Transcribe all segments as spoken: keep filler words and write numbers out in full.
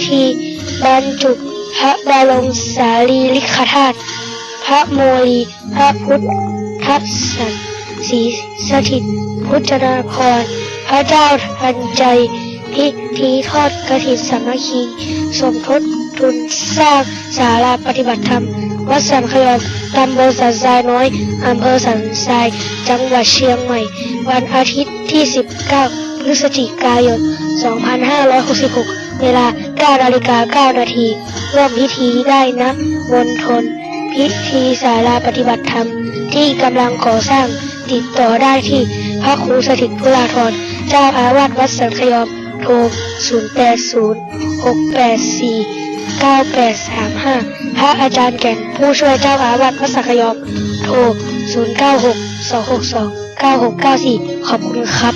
ที่บรรจุพระบรมสารีริกธาตุ พระโมลี พระพุทธสันสีสถิต พุทธนาภรณ์ พระเจ้าทันใจ พิธีทอดกฐินสามัคคี สมทบทุนสร้างศาลาปฏิบัติธรรม วัดสันขยอม ตำบลสันทรายน้อย อำเภอสันทราย จังหวัดเชียงใหม่ วันอาทิตย์ที่ สิบเก้า พฤศจิกายน สองพันห้าร้อยหกสิบหก เวลา เก้านาฬิกาเก้านาที ร่วมพิธีได้ ณ มณฑลพิธีศาลาปฏิบัติธรรมที่กำลังก่อสร้าง ติดต่อได้ที่พระครูสถิตพุทธาธร เจ้าอาวาสวัดสันขยอม โทร ศูนย์แปดศูนย์ หกแปดสี่ เก้าแปดสามห้า พระอาจารย์แก่น ผู้ช่วยเจ้าอาวาสวัดสันขยอม โทร ศูนย์เก้าหก สองหกสอง เก้าหกเก้าสี่ ขอบคุณครับ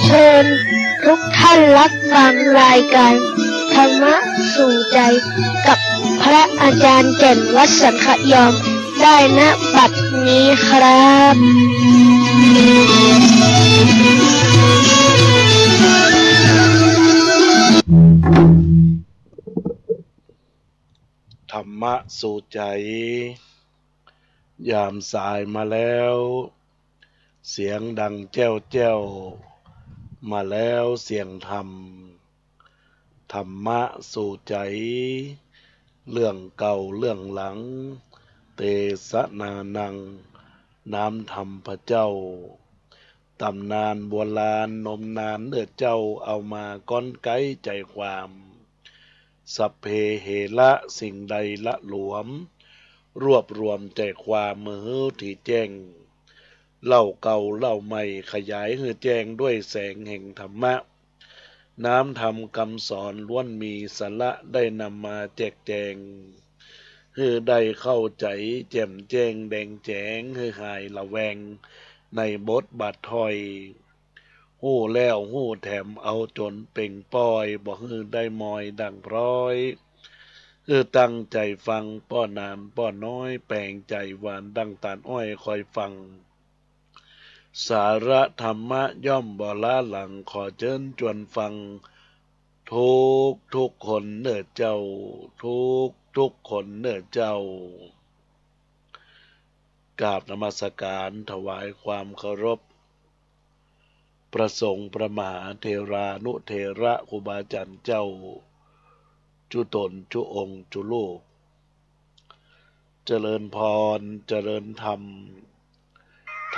เชิญทุกท่านรับฟังรายการธรรมะสู่ใจ กับพระอาจารย์แก่นวัดสันขยอม ได้ ณ บัดนี้ครับ ธรรมะสู่ใจ ยามสายมาแล้ว เสียงดังแจ้วแจ้ว มาแล้วเสียงธรรม ธรรมะสู่ใจ เรื่องเก่าเรื่องหลัง เตสนานัง น้ำธรรมพระเจ้า ต๋ำนานโบราณนมนานเน่อเจ้า เอามาก๊อนไก๊ใจ๋ความ สัพเพเหระ สิ่งใดละหลวม รวบรวมใจ๋ความมาหื้อถี่แจ้ง เล่าเก่าเล่าใหม่ขยายหื้อแจ้งด้วยแสงแห่งธรรมะ น้ำธรรมกำสอนล้วนมีสาระ ได้นำมาแจกแจง หื้อได้เข้าใจ๋แจ่มแจ้งแดงแจ๋ง หื้อหายละแวงในบทบาทถ้อย ฮู้แล้วฮู้แถมเอาจ๋นเป่งป้อย บ่หื้อได้มอยดั่งพร้อย หื้อตั้งใจ๋ฟังป้อหนานป้อน้อย แป๋งใจ๋หวานดั่งตาลอ้อยคอยฟัง สาระธรรมะย่อมบ่ล้าหลัง ขอเจิญจวนฟัง ทุกทุกคนเน่อเจ้า ทุกทุกคนเน่อเจ้า กราบนมัสการถวายความเคารพ พระสงฆ์พระมหาเถรานุเถระครูบาอาจ๋ารย์เจ้า จุ๊ต๋นจุ๊องค์จุ๊ลูก เจริญพร เจริญธรรม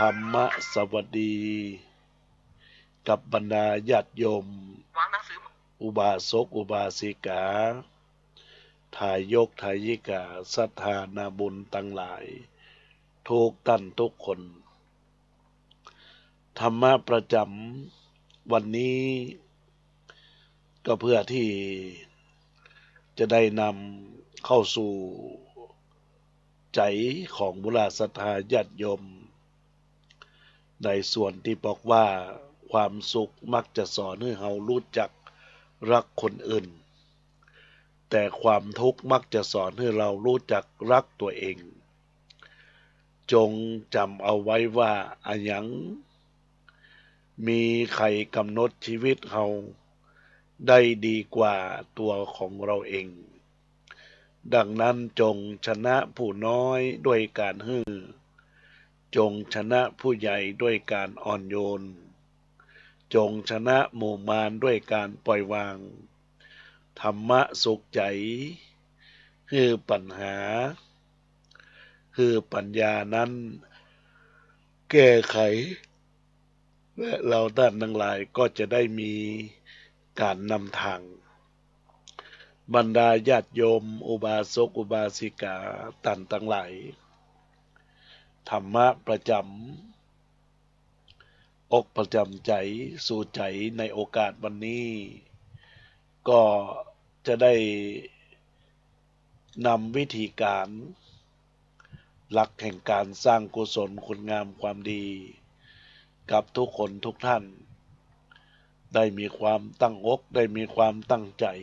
ธรรมสวัสดี กับบรรดาญาติโยม อุบาสกอุบาสิกา ทายกทายิกา ศรัทธานาบุญตังหลาย ทุกต้านทุกคน ธรรมะประจ๋ำวันนี้ ก็เพื่อตี้จะได้นำเข้าสู่ใจ๋ของบุราศรัทธาญาติโยม ในส่วนตี้บอกว่า ความสุขมักจะสอนหื้อเฮาฮู้จักฮักคนอื่น แต่ความทุกข์มักจะสอนหื้อเฮาฮู้จักฮักตั๋วเอง จงจ๋ำเอาไว้ว่า อะหยัง มีใผกำหนดชีวิตเฮาได้ดีกว่าตั๋วของเฮาเอง ดังนั้นจงชนะผู้น้อยด้วยก๋านหื้อ จงชนะผู้ใหญ่ด้วยก๋านอ่อนโยน จงชนะหมู่มารด้วยก๋านปล่อยวาง ธรรมะสุขใจ๋ หื้อปัญหา หื้อปัญญานั้นแก้ไข และเฮาต้านตังหลายก็จะได้มีก๋านนำตาง บรรดาญาติโยม อุบาสกอุบาสิกาต้านตังหลาย ธรรมะประจ๋ำ อกประจ๋ำใจ๋ สู่ใจ๋ในโอกาสวันนี้ ก็จะได้นำวิธีก๋าน หลักแห่งก๋านสร้างกุศลคุณงามความดี กับทุกคนทุกท่าน ได้มีความตั้งอก ได้มีความตั้งใจ๋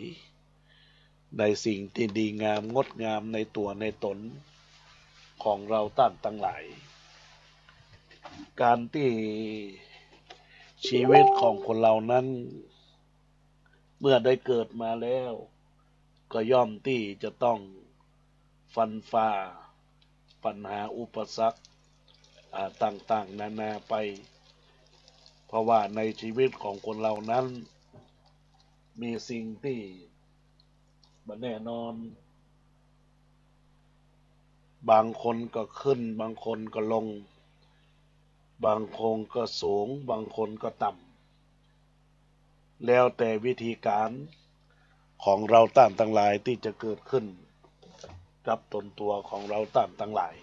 ในสิ่งตี้ดีงามงดงามในตั๋วในต๋นของเฮาต้านตังหลาย ก๋านตี้ชีวิตของคนเฮานั้น เมื่อได้เกิดมาแล้ว ก็ย่อมตี้จะต้องฟันฝ่าปัญหาอุปสรรค อ่า ต่างๆ นานาไป เพราะว่าในชีวิตของคนเฮานั้น มีสิ่งตี้บ่แน่นอน บางคนก็ขึ้น บางคนก็ลง บางคนก็สูง บางคนก็ต่ำ แล้วแต่วิธีก๋านของเฮาต้านตังหลายตี้จะเกิดขึ้นกับต๋นตั๋วของเฮาต้านตังหลาย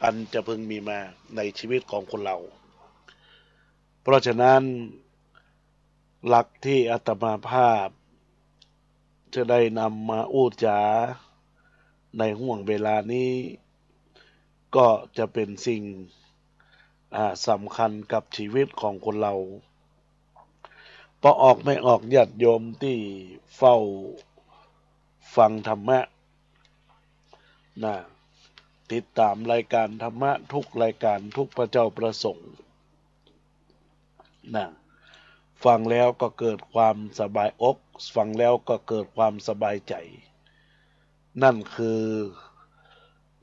อันจะพึงมีมาในชีวิตของคนเฮา เพราะฉะนั้น หลักตี้อาตมาภาพจะได้นำมาอู้จ๋าในห่วงเวลานี้ ก็จะเป๋นสิ่ง อ่า สำคัญกับชีวิตของคนเฮา ป้อออกแม่ออกญาติโยมตี้เฝ้าฟังธรรมะ นะ ติดต๋ามรายก๋านธรรมะทุกรายก๋าน ทุกพระเจ้าพระสงฆ์ นะ ฟังแล้วก็เกิดความสบายอก ฟังแล้วก็เกิดความสบายใจ๋ นั่นคือ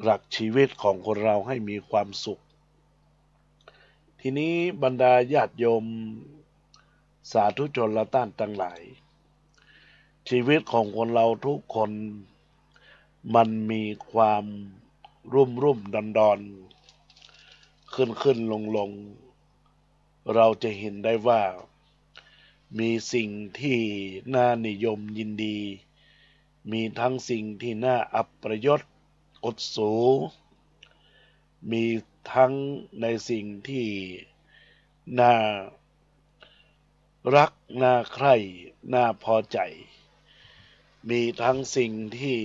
หลักชีวิตของคนเฮาให้มีความสุข ทีนี้บรรดาญาติโยมสาธุชนเฮาต้านตังหลาย ชีวิตของคนเฮาทุกคนมันมีความรุ่มๆ ดอนๆ ขึ้นๆ ลงๆ เฮาจะหันได้ว่ามีสิ่งตี้น่านิยมยินดี มีตึงสิ่งตี้น่าอัปยศอดสู มีตึงในสิ่งตี้น่าฮัก น่าใคร่ น่าพอใจ๋ มีตึงสิ่งตี้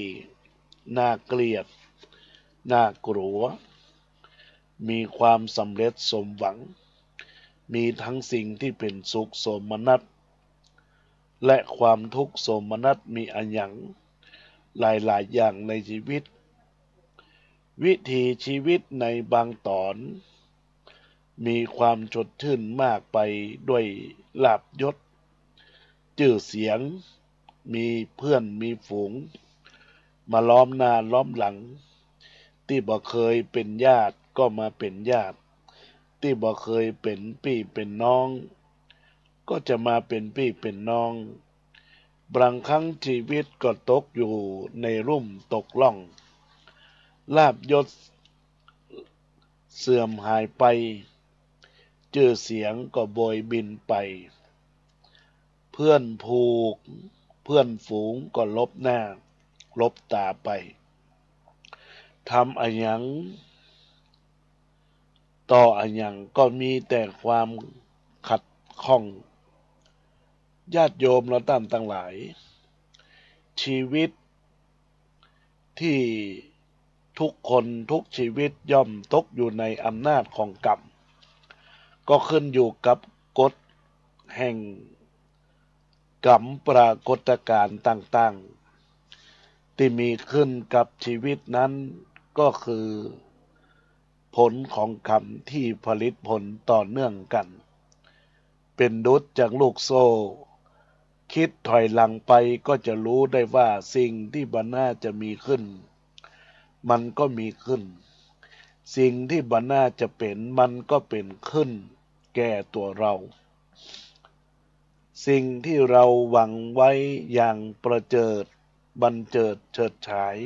น่าเกลียด น่ากลัว มีความสำเร็จสมหวัง มีตึงสิ่งตี้เป๋นสุขโสมนัส และความทุกข์โสมนัสมีอะหยังหลายๆ อย่างในชีวิต วิถีชีวิตในบางต๋อน มีความสดชื่นมากไปด้วยลาภยศ จื้อเสียง มีเพื่อนมีฝูง มาล้อมหน้าล้อมหลัง ตี้บ่เกยเป๋นญาติก็มาเป๋นญาติ ตี้บ่เกยเป๋นปี้เป๋นน้อง ก็จะมาเป๋นปี้เป๋นน้อง บางครั้งชีวิตก็ตกอยู่ในลุ่มตกล่อง ลาภยศเสื่อมหายไป จื้อเสียงก็โบยบินไป เพื่อนผูก เพื่อนฝูงก็ลบหน้าลบต๋าไป ทำอะหยัง ต่ออะหยังก็มีแต่ความขัดข้อง ญาติโยมเฮาต้านตังหลาย ชีวิตตี้ทุกคนทุกชีวิตย่อมตกอยู่ในอำนาจของกรรม ก็ขึ้นอยู่กับกฎแห่งกรรม ปรากฏการณ์ต่างๆ ตี้มีขึ้นกับชีวิตนั้น ก็คือผลของกรรมตี้ผลิตผลต่อเนื่องกั๋น เป๋นดุจจั่งลูกโซ่ คิดถอยหลังไปก็จะฮู้ได้ว่าสิ่งตี้บ่น่าจะมีขึ้น มันก็มีขึ้น สิ่งตี้บ่น่าจะเป๋น มันก็เป๋นขึ้นแก่ตั๋วเฮา สิ่งตี้เฮาหวังไว้อย่างประเสริฐ บันเจิดเฉิดฉาย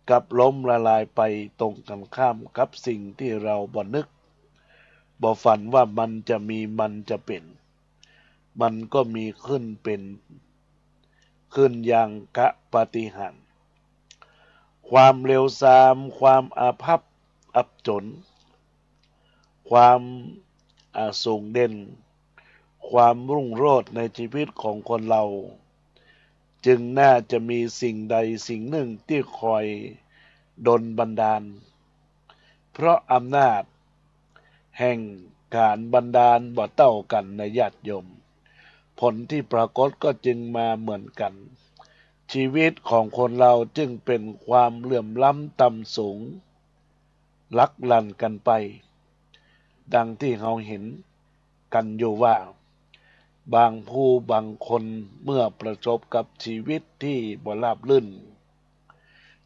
กลับล้มละลายไปตรงกั๋นข้ามกับสิ่งตี้เฮาบ่นึก บ่ฝันว่ามันจะมี มันจะเป๋น มันก็มีขึ้นเป๋นขึ้นอย่างกะปาฏิหาริย์ ความเลวทราม ความอาภัพอับจน ความ อา สูงเด่น ความรุ่งโรจน์ในชีวิตของคนเรา จึงน่าจะมีสิ่งใดสิ่งหนึ่งตี้คอยดลบันดาล เพราะอำนาจแห่งก๋านบันดาลบ่เต้ากั๋นนะญาติโยม ผลที่ปรากฏก็จึงมาเหมือนกั๋น ชีวิตของคนเราจึงเป๋นความเหลื่อมล้ำต่ำสูง ลักลั่นกั๋นไป ดังตี้เฮาหันกั๋นอยู่ว่า บางผู้บางคนเมื่อประสบกับชีวิตตี้บ่ราบรื่น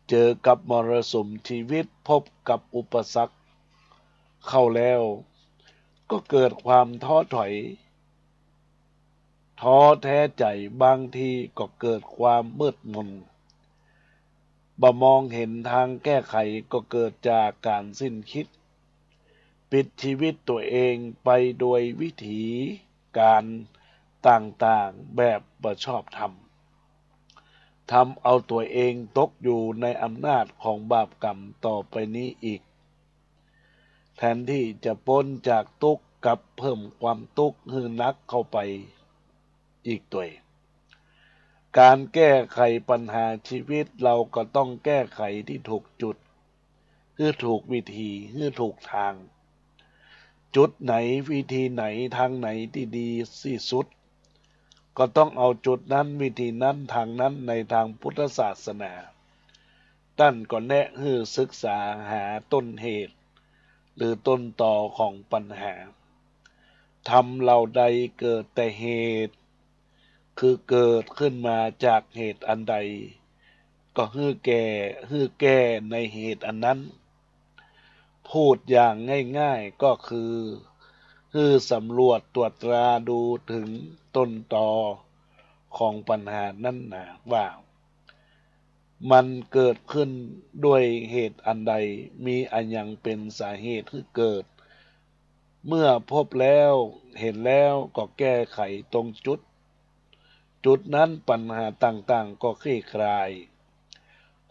เจอกับมรสุมชีวิต พบกับอุปสรรคเข้าแล้ว ก็เกิดความท้อถอย ท้อแท้ใจ๋ บางทีก็เกิดความมืดมน บ่มองหันตางแก้ไข ก็เกิดจากก๋านสิ้นคิด ปิดชีวิตตั๋วเองไปโดยวิธีก๋านต่างๆ แบบบ่ชอบธรรม ทำเอาตั๋วเองตกอยู่ในอำนาจของบาปกรรมต่อไปนี้อีก แทนตี้จะป๊นจากตุ๊กข์ กลับเพิ่มความตุ๊กข์หื้อหนักเข้าไปอีกตวย ก๋านแก้ไขปัญหาชีวิต เฮาก็ต้องแก้ไขตี้ถูกจุด หื้อถูกวิธี หื้อถูกตาง จุดไหน วิธีไหน ตางไหนตี้ดีตี้สุด ก็ต้องเอาจุดนั้น วิธีนั้น ตางนั้น ในตางพุทธศาสนา ต้านก็แนะหื้อศึกษาหาต้นเหตุ หรือต้นตอของปัญหา ธรรมเหล่าใดเกิดแต่เหตุ คือเกิดขึ้นมาจากเหตุอันใด ก็หื้อแก้ หื้อแก้ในเหตุอันนั้น พูดอย่างง่ายๆ ก็คือ หื้อสำรวจตรวจตราดูเถิงต้นตอของปัญหานั้นนาว่า มันเกิดขึ้นด้วยเหตุอันใด มีอะหยังเป๋นสาเหตุหื้อเกิด เมื่อพบแล้วหันแล้วก็แก้ไขตรงจุด จุดนั้นปัญหาต่างๆ ก็คลี่คลาย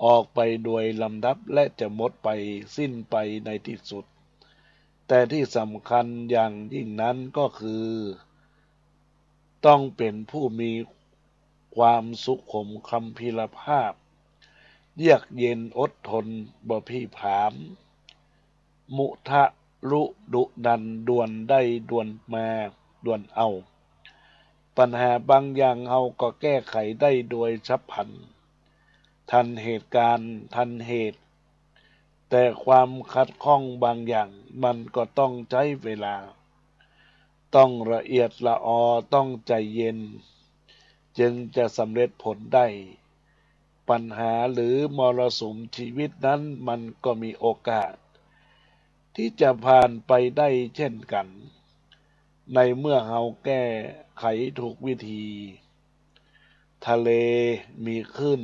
ออกไปโดยลำดับ และจะหมดไปสิ้นไปในตี้สุด แต่ตี้สำคัญอย่างยิ่งนั้นก็คือ ต้องเป๋นผู้มีความสุขุมคัมภีรภาพ เยือกเย็นอดทน บ่พลีผลาม มุทะลุดุดัน ด่วนได้ด่วนมา ด่วนเอา ปัญหาบางอย่างเฮาก็แก้ไขได้โดยฉับพลัน ทันเหตุก๋ารณ์ ทันเหตุ แต่ความขัดข้องบางอย่างมันก็ต้องใจ๊เวลา ต้องละเอียดละออ ต้องใจ๋เย็น จึงจะสำเร็จผลได้ ปัญหาหรือมรสุมชีวิตนั้นมันก็มีโอกาสตี้จะผ่านไปได้เช่นกั๋น ในเมื่อเฮาแก้ไขถูกวิธี ทะเลมีคลื่น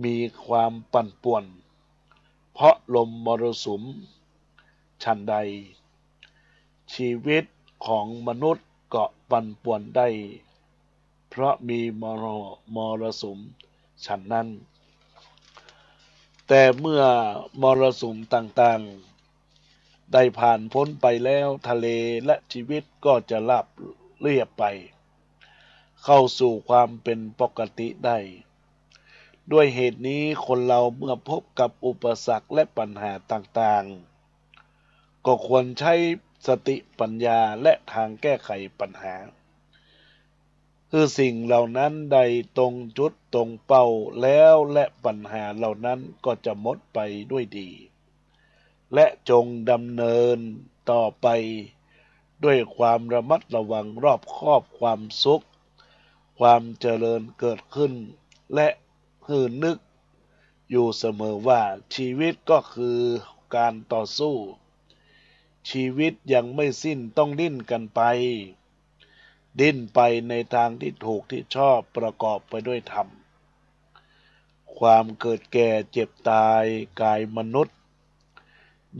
มีความปั่นป่วน เพราะลมมรสุม ฉันใด ชีวิตของมนุษย์ก็ปั่นป่วนได้ เพราะมีมร- มรสุมฉันนั้น แต่เมื่อมรสุมต่างๆ ได้ผ่านป๊นไปแล้ว ทะเลและชีวิตก็จะราบเรียบไป เข้าสู่ความเป๋นปกติได้ ด้วยเหตุนี้คนเราเมื่อพบกับอุปสรรคและปัญหาต่างๆ ก็ควรใจ๊สติปัญญาและตางแก้ไขปัญหา หื้อสิ่งเหล่านั้นได้ตรงจุดตรงเป้าแล้ว และปัญหาเหล่านั้นก็จะหมดไปด้วยดี และจงดำเนินต่อไปด้วยความระมัดระวังรอบคอบ ความสุข ความเจริญเกิดขึ้น และหื้อนึกอยู่เสมอว่าชีวิตก็คือก๋านต่อสู้ ชีวิตยังไม่สิ้น ต้องดิ้นกั๋นไป ดิ้นไปในตางตี้ถูกตี้ชอบ ประกอบไปด้วยธรรม ความเกิดแก่เจ็บตาย ก๋ายมนุษย์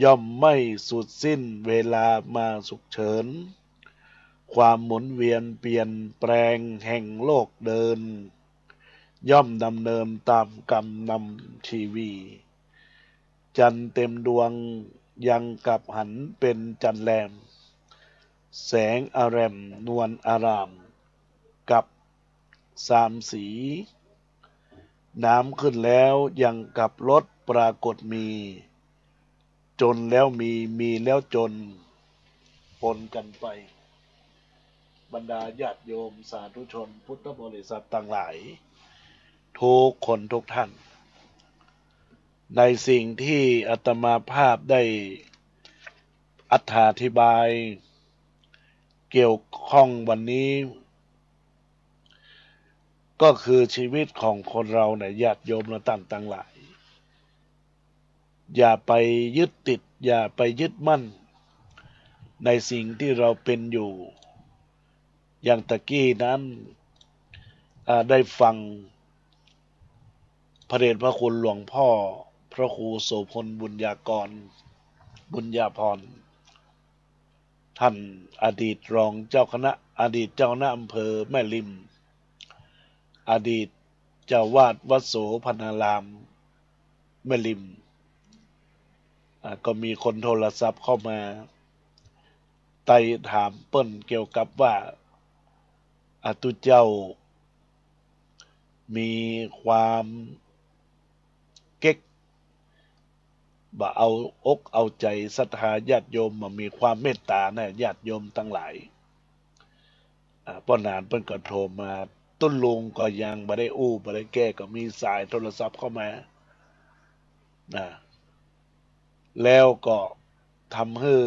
ย่อมไม่สุดสิ้น เวลามาสุกเฉิน ความหมุนเวียนเปลี่ยนแปลงแห่งโลกเดิน ย่อมดำเนินต๋ามกำนำชีวี จันทร์เต็มดวงยังกลับหันเป๋นจันทร์แรม แสงอแหร่มนวลอาราม กับสามสี น้ำขึ้นแล้วยังกับลดปรากฏมี จนแล้วมี มีแล้วจน ปนกันไป บรรดาญาติโยมสาธุชนพุทธบริษัทตังหลาย ทุกคนทุกท่าน ในสิ่งที่อาตมาภาพได้อธิบายเกี่ยวข้องวันนี้ ก็คือชีวิตของคนเราเนี่ย ญาติโยมและต้านตังหลาย อย่าไปยึดติด อย่าไปยึดมั่นในสิ่งที่เราเป็นอยู่ อย่างตะกี้นั้น อ่า ได้ฟังพระเดชพระคุณหลวงพ่อพระครูโสภณ บุญญากร บุญญาภรณ์ ท่านอดีตรองเจ้าคณะ อดีตเจ้าคณะอำเภอแม่ริม อดีตเจ้าอาวาสวัดโสภณารามแม่ริม อ่า ก็มีคนโทรศัพท์เข้ามาไต่ถามเปิ้นเกี่ยวกับว่า อ่า ตุ๊เจ้ามีความเก๊ก บ่เอาอกเอาใจ๋ศรัทธาญาติโยม บ่มีความเมตต๋านะ ญาติโยมตังหลาย อ่า ป้อหนานเปิ้นก็โทรมา ตุ๊ลุงก็ยังบ่ได้อู้บ่ได้แก้ ก็มีสายโทรศัพท์เข้ามา อ่า แล้วก็ทำหื้อ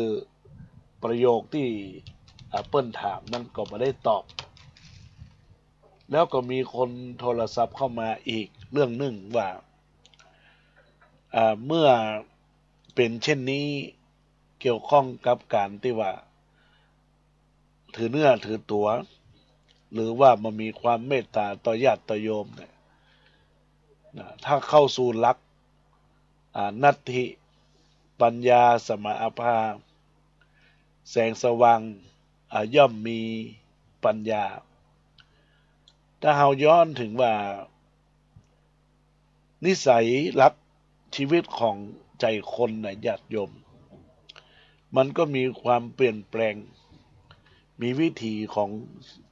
ประโยคตี้ อ่า เปิ้นถามนั้นก็บ่ได้ตอบ แล้วก็มีคนโทรศัพท์เข้ามาอีกเรื่องนึ่งว่า อ่า เมื่อเป๋นเช่นนี้ เกี่ยวข้องกับก๋านตี้ว่า ถือเนื้อถือตั๋ว หรือว่าบ่มีความเมตต๋าต่อญาติต่อโยมเนี่ยนะ ถ้าเข้าสู่หลัก อ่า นัตถิปัญญาสมาอาภา แสงสว่าง อ่า ย่อมมีปัญญา ถ้าเฮาย้อนเถิงว่า นิสัยหลักชีวิตของใจ๋คนนะญาติโยม มันก็มีความเปลี่ยนแปลง มีวิถีของ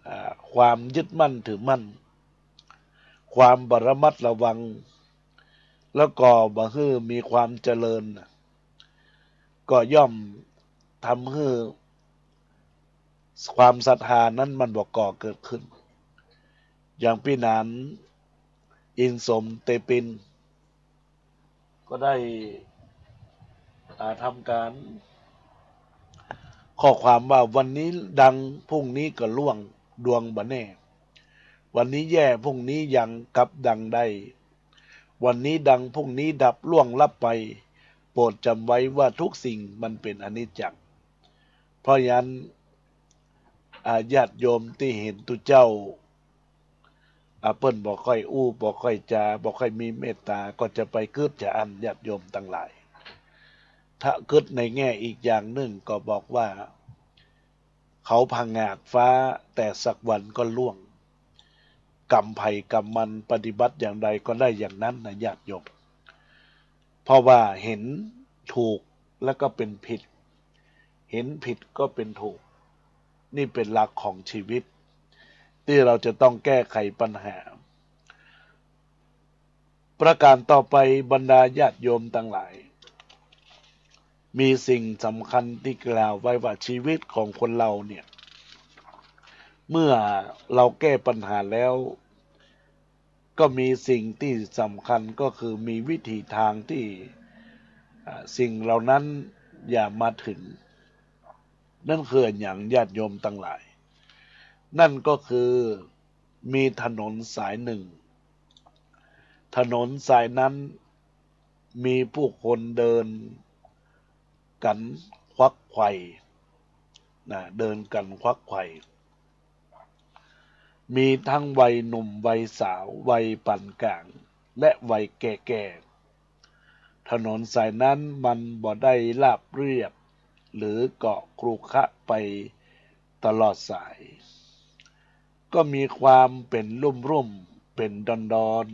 อ่า ความยึดมั่นถือมั่น ความบ่ระมัดระวัง แล้วก็บ่หื้อมีความเจริญนะ ก็ย่อมทำหื้อความศรัทธานั้นมันบ่ก่อเกิดขึ้น อย่างปี้หนาน อินสมเตปิน ก็ได้ อ่า ทำก๋าน ข้อความว่า วันนี้ดัง พรุ่งนี้ก็ร่วง ดวงบ่แน่ วันนี้แย่ พรุ่งนี้ยัง กลับดังได้ วันนี้ดัง พรุ่งนี้ดับ ร่วงลับไป โปรดจำไว้ว่าทุกสิ่งมันเป็นอนิจจัง เพราะฉะนั้น อ่า ญาติโยมตี้เห็นตุ๊เจ้า อ่า เปิ้นบ่ค่อยอู้ บ่ค่อยจา บ่ค่อยมีเมตต๋า ก็จะไปกึ๊ดจาอั้น ญาติโยมตังหลาย ถ้ากึ๊ดในแง่อีกอย่างนึ่งก็บอกว่า เขาผงาดฟ้า แต่สักวันก็ร่วง กรรมใผกรรมมัน ปฏิบัติอย่างใดก็ได้อย่างนั้นนะญาติโยม เพราะว่าเห็นถูกแล้วก็เป็นผิด เห็นผิดก็เป็นถูก นี่เป็นหลักของชีวิต ที่เราจะต้องแก้ไขปัญหา ประการต่อไป บรรดาญาติโยมตังหลาย มีสิ่งสำคัญที่กล่าวไว้ว่าชีวิตของคนเราเนี่ย เมื่อเราแก้ปัญหาแล้ว ก็มีสิ่งที่สำคัญ ก็คือมีวิธีทางที่ อ่า สิ่งเหล่านั้นอย่ามาถึง นั่นคืออะหยังญาติโยมตังหลาย นั่นก็คือมีถนนสายหนึ่ง ถนนสายนั้นมีผู้คนเดินกั๋นขวักไขว่นะ เดินกั๋นขวักไขว่ มีทั้งวัยหนุ่มวัยสาว วัยปานก๋าง และวัยแก่ๆ ถนนสายนั้นมันบ่ได้ราบเรียบ หรือก็ขรุขระไปตลอดสาย ก็มีความเป๋นลุ่มๆ เป๋นดอน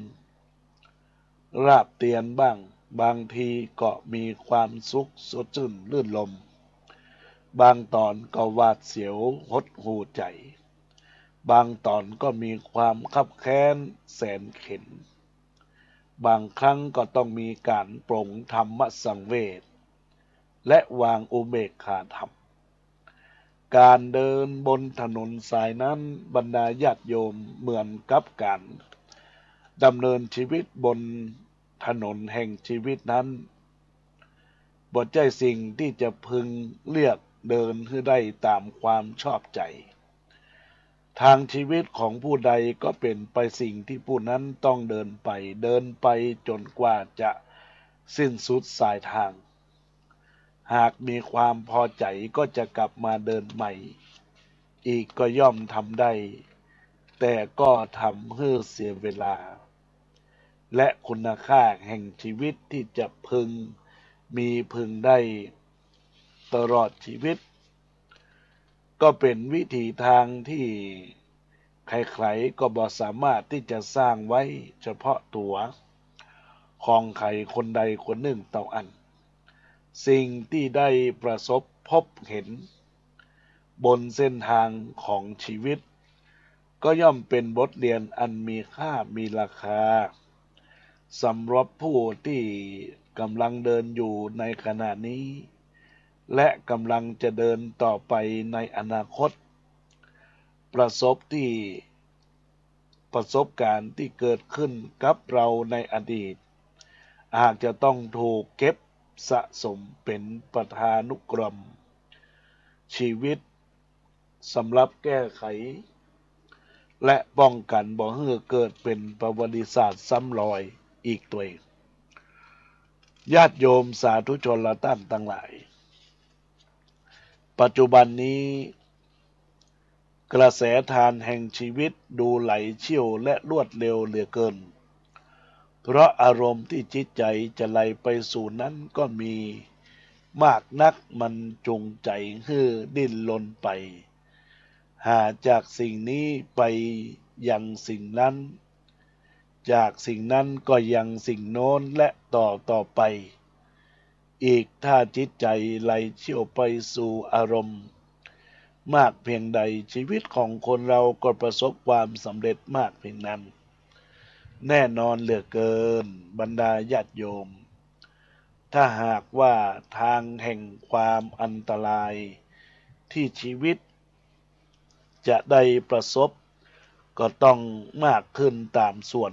ๆ ราบเตียนบ้าง บางทีก็มีความสุขสดชื่นรื่นรมย์ บางต๋อนก็หวาดเสียวหดหู่ใจ๋ บางต๋อนก็มีความคับแค้นแสนเข็ญ บางครั้งก็ต้องมีก๋านปลงธรรมสังเวช และวางอุเบกขาธรรม ก๋านเดินบนถนนสายนั้น บรรดาญาติโยม เหมือนกับก๋านดำเนินชีวิตบนถนนแห่งชีวิตนั้น บ่ใจ้สิ่งตี้จะพึงเลือกเดินหื้อได้ต๋ามความชอบใจ๋ ทางชีวิตของผู้ใดก็เป๋นไปสิ่งที่ผู้นั้นต้องเดินไป เดินไปจ๋นกว่าจะสิ้นสุดสายตาง หากมีความพอใจ๋ก็จะกลับมาเดินใหม่อีกก็ย่อมทำได้ แต่ก็ทำหื้อเสียเวลา และคุณค่าแห่งชีวิตที่จะพึงมีพึงได้ตลอดชีวิต ก็เป๋นวิถีตางที่ใครๆ ก็บ่สามารถที่จะสร้างไว้เฉพาะตั๋วของใผคนใดคนนึ่งเต้าอั้น สิ่งที่ได้ประสบพบเห็นบนเส้นตางของชีวิต ก็ย่อมเป๋นบทเรียนอันมีค่ามีราคา สำหรับผู้ที่ก๋ำลังเดินอยู่ในขณะนี้ และก๋ำลังจะเดินต่อไปในอนาคต ประสบที่ ประสบก๋ารณ์ที่เกิดขึ้นกับเฮาในอดีต อาจจะต้องถูกเก็บสะสมเป๋นปทานุกรมชีวิต สำหรับแก้ไข และป้องกั๋นบ่หื้อเกิดเป๋นประวัติศาสตร์ซ้ำรอยอีกตวย ญาติโยมสาธุชนและต้านตังหลาย ปัจจุบันนี้ กระแสตานแห่งชีวิตดูไหลเชี่ยวและรวดเร็วเหลือเกิน เพราะอารมณ์ที่จิตใจ๋จะไหลไปสู่นั้นก็มีมากนัก มันจูงใจ๋หื้อดิ้นรนไป หาจากสิ่งนี้ไปยังสิ่งนั้น จากสิ่งนั้นก็ยังสิ่งโน้น และต่อต่อไปอีก ถ้าจิตใจ๋ไหลเชี่ยวไปสู่อารมณ์มากเพียงใด ชีวิตของคนเฮาก็ประสบความสำเร็จมากเพียงนั้น แน่นอนเหลือเกิน บรรดาญาติโยม ถ้าหากว่าตางแห่งความอันตรายที่ชีวิต จะได้ประสบ ก็ต้องมากขึ้นต๋ามส่วน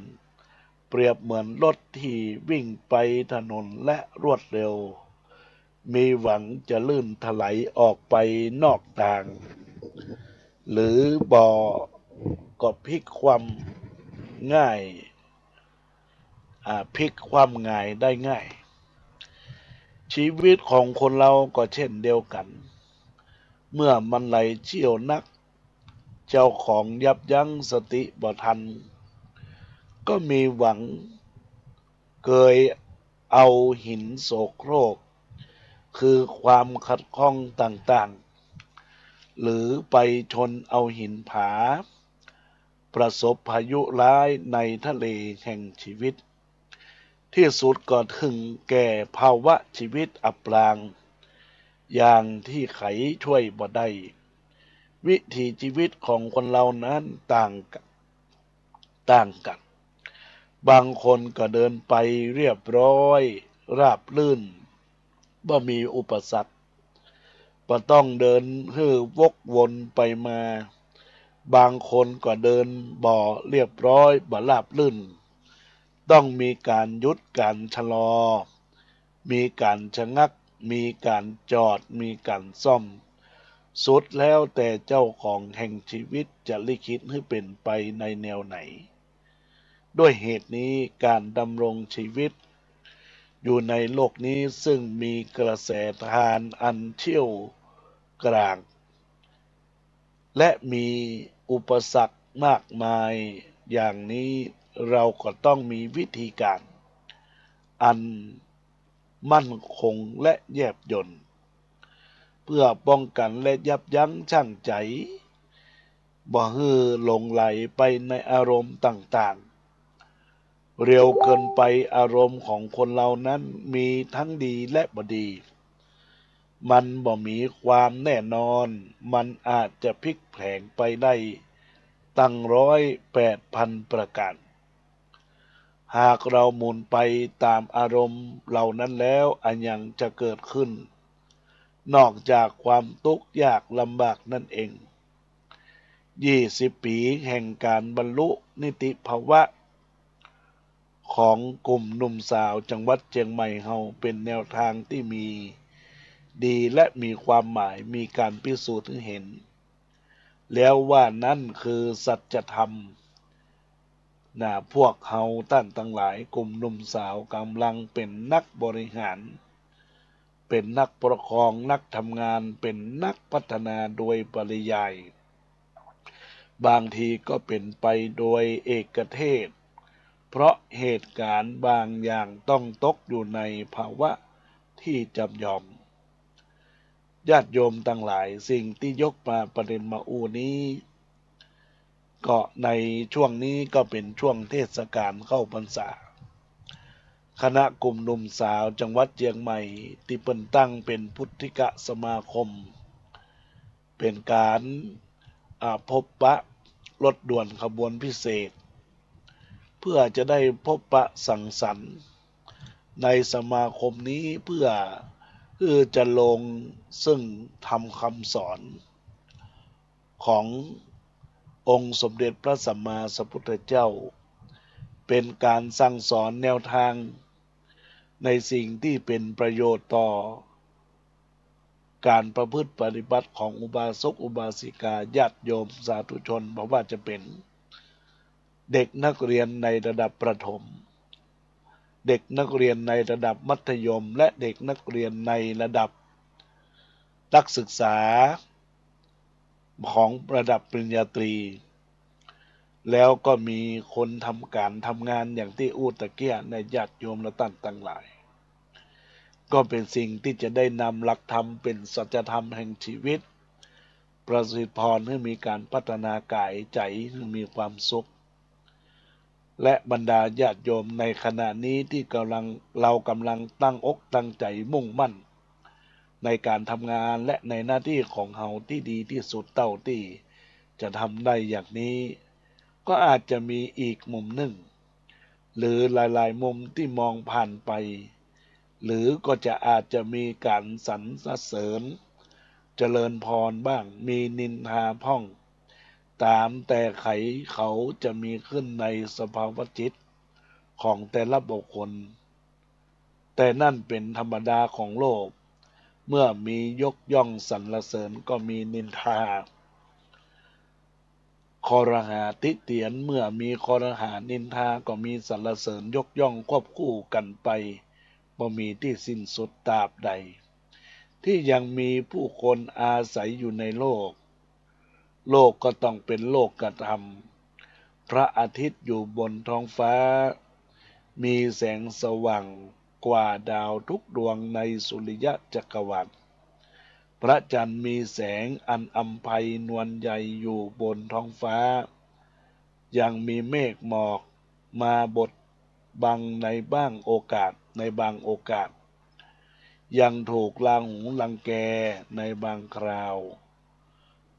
เปรียบเหมือนรถที่วิ่งไปถนนและรวดเร็ว มีหวังจะลื่นถลายออกไปนอกตาง หรือบ่ก็พลิกคว่ำง่าย อ่า พลิกคว่ำหงายได้ง่าย ชีวิตของคนเฮาก็เช่นเดียวกั๋น เมื่อมันไหลเชี่ยวนัก เจ้าของยับยั้งสติบ่ทัน ก็มีหวังเกยเอาหินโสโครก คือความขัดข้องต่างๆ หรือไปชนเอาหินผา ประสบพายุร้ายในทะเลแห่งชีวิต ที่สุดก็ถึงแก่ภาวะชีวิตอับปาง อย่างที่ใครช่วยบ่ได้ วิถีชีวิตของคนเฮานั้นต่างกั๋น ต่างกั๋น บางคนก็เดินไปเรียบร้อย ราบรื่น บ่มีอุปสรรค บ่ต้องเดินหื้อวกวนไปมา บางคนก็เดินบ่เรียบร้อย บ่ราบรื่น ต้องมีก๋านหยุด ก๋านชะลอ มีก๋านชะงัก มีก๋านจอด มีก๋านซ่อม สุดแล้วแต่เจ้าของแห่งชีวิตจะลิขิตหื้อเป๋นไปในแนวไหน ด้วยเหตุนี้ก๋านดำรงชีวิตอยู่ในโลกนี้ซึ่งมีกระแสตานอันเชี่ยวกราก และมีอุปสรรคมากมายอย่างนี้ เฮาก็ต้องมีวิธีก๋านอันมั่นคงและแยบยล เพื่อป้องกั๋นและยับยั้งชั่งใจ๋ บ่หื้อหลงไหลไปในอารมณ์ต่างๆ เร็วเกินไป อารมณ์ของคนเฮานั้นมีทั้งดีและบ่ดี มันบ่มีความแน่นอน มันอาจจะพลิกแผลงไปได้ตั้งร้อยแปดพันประการ หากเราหมุนไปตามอารมณ์เหล่านั้นแล้ว อะหยังจะเกิดขึ้น นอกจากความตุ๊กข์ยากลำบากนั่นเอง ยี่สิบปี๋แห่งก๋านบรรลุนิติภาวะ ของกลุ่มหนุ่มสาวจังหวัดเจียงใหม่เฮา เป๋นแนวตางตี้มีดีและมีความหมาย มีก๋านพิสูจน์หื้อหัน แล้วว่านั้นคือสัจธรรม นะ พวกเฮาต้านตังหลาย กลุ่มหนุ่มสาวก๋ำลังเป๋นนักบริหาร เป๋นนักปกครอง นักทำงาน เป๋นนักพัฒนาโดยปริยาย บางทีก็เป๋นไปโดยเอกเทศ เพราะเหตุก๋ารณ์บางอย่างต้องตกอยู่ในภาวะที่จำยอม ญาติโยมตังหลาย สิ่งตี้ยกมาประเด็นมาอู้นี้ ก็ในช่วงนี้ก็เป๋นช่วงเทศกาลเข้าพรรษา คณะกลุ่มหนุ่มสาวจังหวัดเจียงใหม่ ตี้เปิ้นตั้งเป๋นพุทธิกสมาคม เป๋นก๋าน อ่า พบปะรถด่วนขบวนพิเศษ เพื่อจะได้พบปะสังสรรค์ในสมาคมนี้ เพื่อ เพื่อจะลงซึ่งธรรมคำสอน ขององค์สมเด็จพระสัมมาสัมพุทธเจ้า เป๋นก๋านสั่งสอนแนวตาง ในสิ่งตี้เป๋นประโยชน์ต่อก๋านประพฤติปฏิบัติของอุบาสกอุบาสิกา ญาติโยมสาธุชน บ่ว่าจะเป๋นเด็กนักเรียนในระดับประถม เด็กนักเรียนในระดับมัธยม และเด็กนักเรียนในระดับนักศึกษา ของระดับปริญญาตรี แล้วก็มีคนทำก๋านทำงานอย่างตี้อู้ตะเกียะ ในญาติโยมและต้านตังหลาย ก็เป๋นสิ่งตี้จะได้นำหลักธรรมเป๋นสัจธรรมแห่งชีวิต ประสิทธิพรหื้อมีก๋านพัฒนากายใจ๋หื้อมีความสุข และบรรดาญาติโยมในขณะนี้ตี้ก๋ำลัง เฮาก๋ำลังตั้งอกตั้งใจ๋มุ่งมั่น ในก๋านทำงานและในหน้าตี้ของเฮาตี้ดีตี้สุดเต้าตี้จะทำได้อย่างนี้ ก็อาจจะมีอีกมุมนึ่ง หรือหลายๆ มุมตี้มองผ่านไป หรือก็จะอาจจะมีก๋านสรรเสริญ เจริญพรบ้าง มีนินทาพ่อง ต๋ามแต่ไขเขาจะมีขึ้นในสภาวะจิตของแต่ละบุคคล แต่นั่นเป๋นธรรมดาของโลก เมื่อมียกย่องสรรเสริญก็มีนินทา คอรหาติเตียน เมื่อมีคอรหานินทาก็มีสรรเสริญยกย่องควบคู่กั๋นไป บ่มีตี้สิ้นสุด ตราบใดตี้ยังมีผู้คนอาศัยอยู่ในโลก โลกก็ต้องเป๋นโลกธรรม พระอาทิตย์อยู่บนท้องฟ้า มีแสงสว่างกว่าดาวทุกดวงในสุริยะจักรวาล พระจันทร์มีแสงอันอำไพนวลใยอยู่บนท้องฟ้า ยังมีเมฆหมอกมาบดบังในบางโอกาส ในบางโอกาส ยังถูกราหูรังแกในบางคราว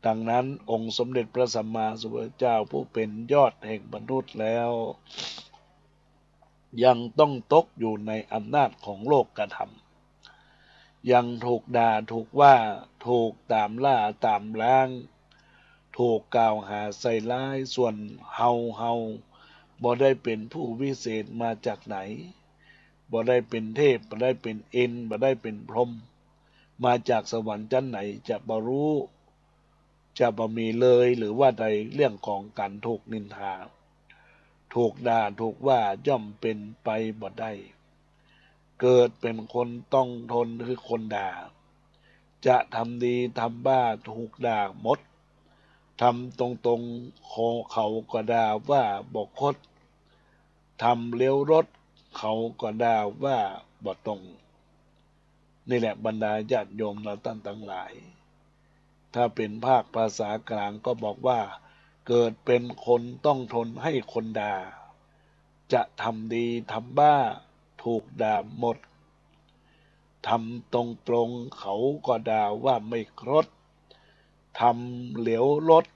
ดังนั้นองค์สมเด็จพระสัมมาสัมพุทธเจ้าผู้เป๋นยอดแห่งมนุษย์แล้ว ยังต้องตกอยู่ในอำนาจของโลกธรรม ยังถูกด่าถูกว่า ถูกต๋ามล่าต๋ามล้าง ถูกกล่าวหาใส่ร้าย ส่วนเฮา เฮาบ่ได้เป๋นผู้วิเศษมาจากไหน บ่ได้เป๋นเทพ บ่ได้เป๋นอินทร์ บ่ได้เป๋นพรหม มาจากสวรรค์จั้นไหน จะบ่ฮู้ จะบ่มีเลยหรือว่าใด เรื่องของก๋านถูกนินทา ถูกด่าถูกว่าย่อมเป๋นไปบ่ได้ เกิดเป๋นคนต้องทนคือคนด่า จะทำดีทำบ้าถูกด่าหมด ทำตรงๆ เขาก็ด่าว่าบ่คด ทำเลี้ยวรถเขาก็ด่าว่าบ่ตรง นี่แหละบรรดาญาติโยมเราต้านตังหลาย ถ้าเป๋นภาคภาษากลางก็บอกว่า เกิดเป๋นคนต้องทนให้คนด่า จะทำดีทำบ้าถูกด่าหมด ทำตรงๆ เขาก็ด่าว่าไม่คด ทำเหลวลด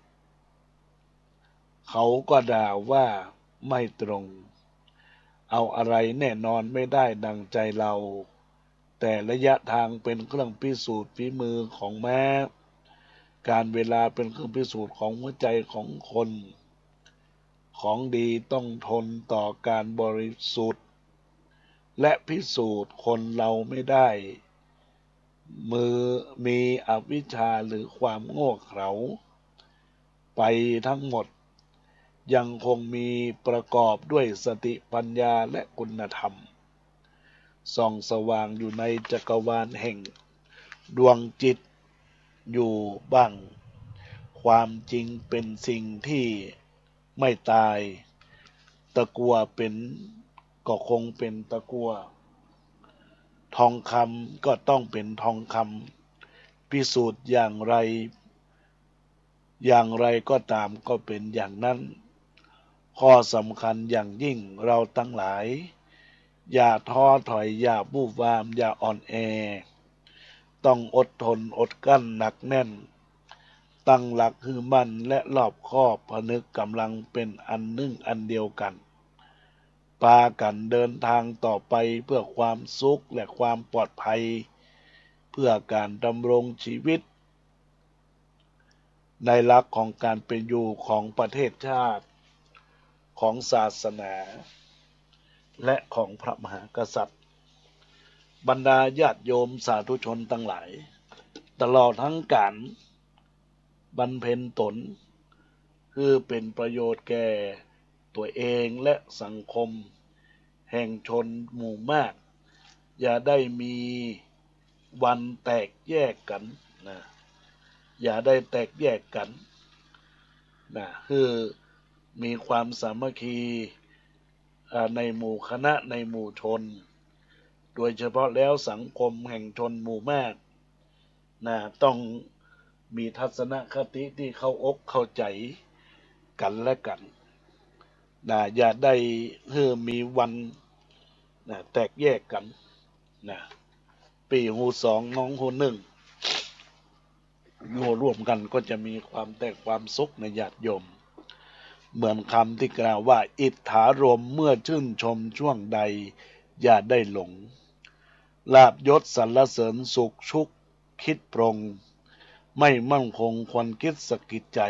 เขาก็ด่าว่าไม่ตรง เอาอะไรแน่นอนไม่ได้ดังใจเรา แต่ระยะทางเป็นเครื่องพิสูจน์ฝีมือของม้า กาลเวลาเป็นเครื่องพิสูจน์ของหัวใจของคน ของดีต้องทนต่อการบริสุทธิ์ และพิสูจน์คนเราไม่ได้ มือ มีอวิชชาหรือความโง่เขลาไปทั้งหมด ยังคงมีประกอบด้วยสติปัญญาและคุณธรรม ส่องสว่างอยู่ในจักรวาลแห่งดวงจิตอยู่บ้าง ความจริงเป็นสิ่งที่ไม่ตาย ตะกั่วเป็น ก็คงเป็นตะกั่ว ทองคำก็ต้องเป็นทองคำ พิสูจน์อย่างไร อย่างไรก็ตามก็เป็นอย่างนั้น ข้อสำคัญอย่างยิ่งเราทั้งหลาย อย่าท้อถอย อย่าวู่วาม อย่าอ่อนแอ ต้องอดทนอดกลั้นหนักแน่น ตั้งหลักหื้อมั่นและรอบคอบ ผนึกกำลังเป็นอันหนึ่งอันเดียวกั๋น ปากั๋นเดินทางต่อไปเพื่อความสุขและความปลอดภัย เพื่อการดำรงชีวิต ในหลักของการเป็นอยู่ของประเทศชาติ ของศาสนา และของพระมหากษัตริย์ บรรดาญาติโยมสาธุชนทั้งหลาย ตลอดทั้งการบำเพ็ญตน คือเป็นประโยชน์แก่ตัวเองและสังคม แห่งชนหมู่มาก อย่าได้มีวันแตกแยกกั๋นนะ อย่าได้แตกแยกกั๋นนะ คือมีความสามัคคี อ่า ในหมู่คณะ ในหมู่ชน โดยเฉพาะแล้วสังคมแห่งชนหมู่มากนะ ต้องมีทัศนคติที่เข้าอกเข้าใจ๋กั๋นและกั๋นนะ อย่าได้หื้อมีวันนะ แตกแยกกั๋นนะ ปี้ฮู้สอง น้องฮู้นึ่ง อยู่ร่วมกั๋นก็จะมีความแตกความสุขนะญาติโยม เหมือนคำที่กล่าวว่า อิทธารมณ์เมื่อชื่นชมช่วงใด อย่าได้หลง ลาภยศสรรเสริญสุขชุกคิดปรง ไม่มั่นคงควรคิดสะกิดใจ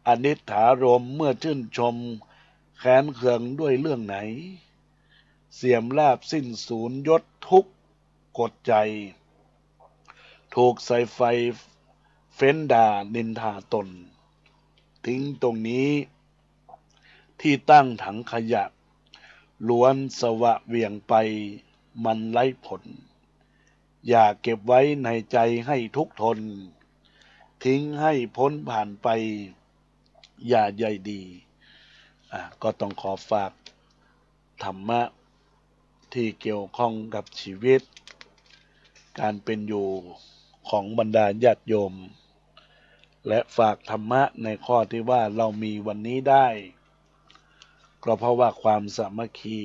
อนิทธารมณ์เมื่อชื่นชมแค้นเคืองด้วยเรื่องไหน เสียมราบสิ้นสูญยศทุกข์กดใจ ถูกสายไฟเฟ้นด่านินทาตน ทิ้งตรงนี้ที่ตั้งถังขยะ ล้วนสวะเหวี่ยงไปมันไร้ผล อย่าเก็บไว้ในใจให้ทุกข์ทน ทิ้งให้พ้นผ่านไป อย่าใยดี อ่ะ ก็ต้องขอฝากธรรมะที่เกี่ยวข้องกับชีวิต การเป็นอยู่ของบรรดาญาติโยม และฝากธรรมะในข้อที่ว่าเรามีวันนี้ได้ ก็เพราะว่าความสามัคคี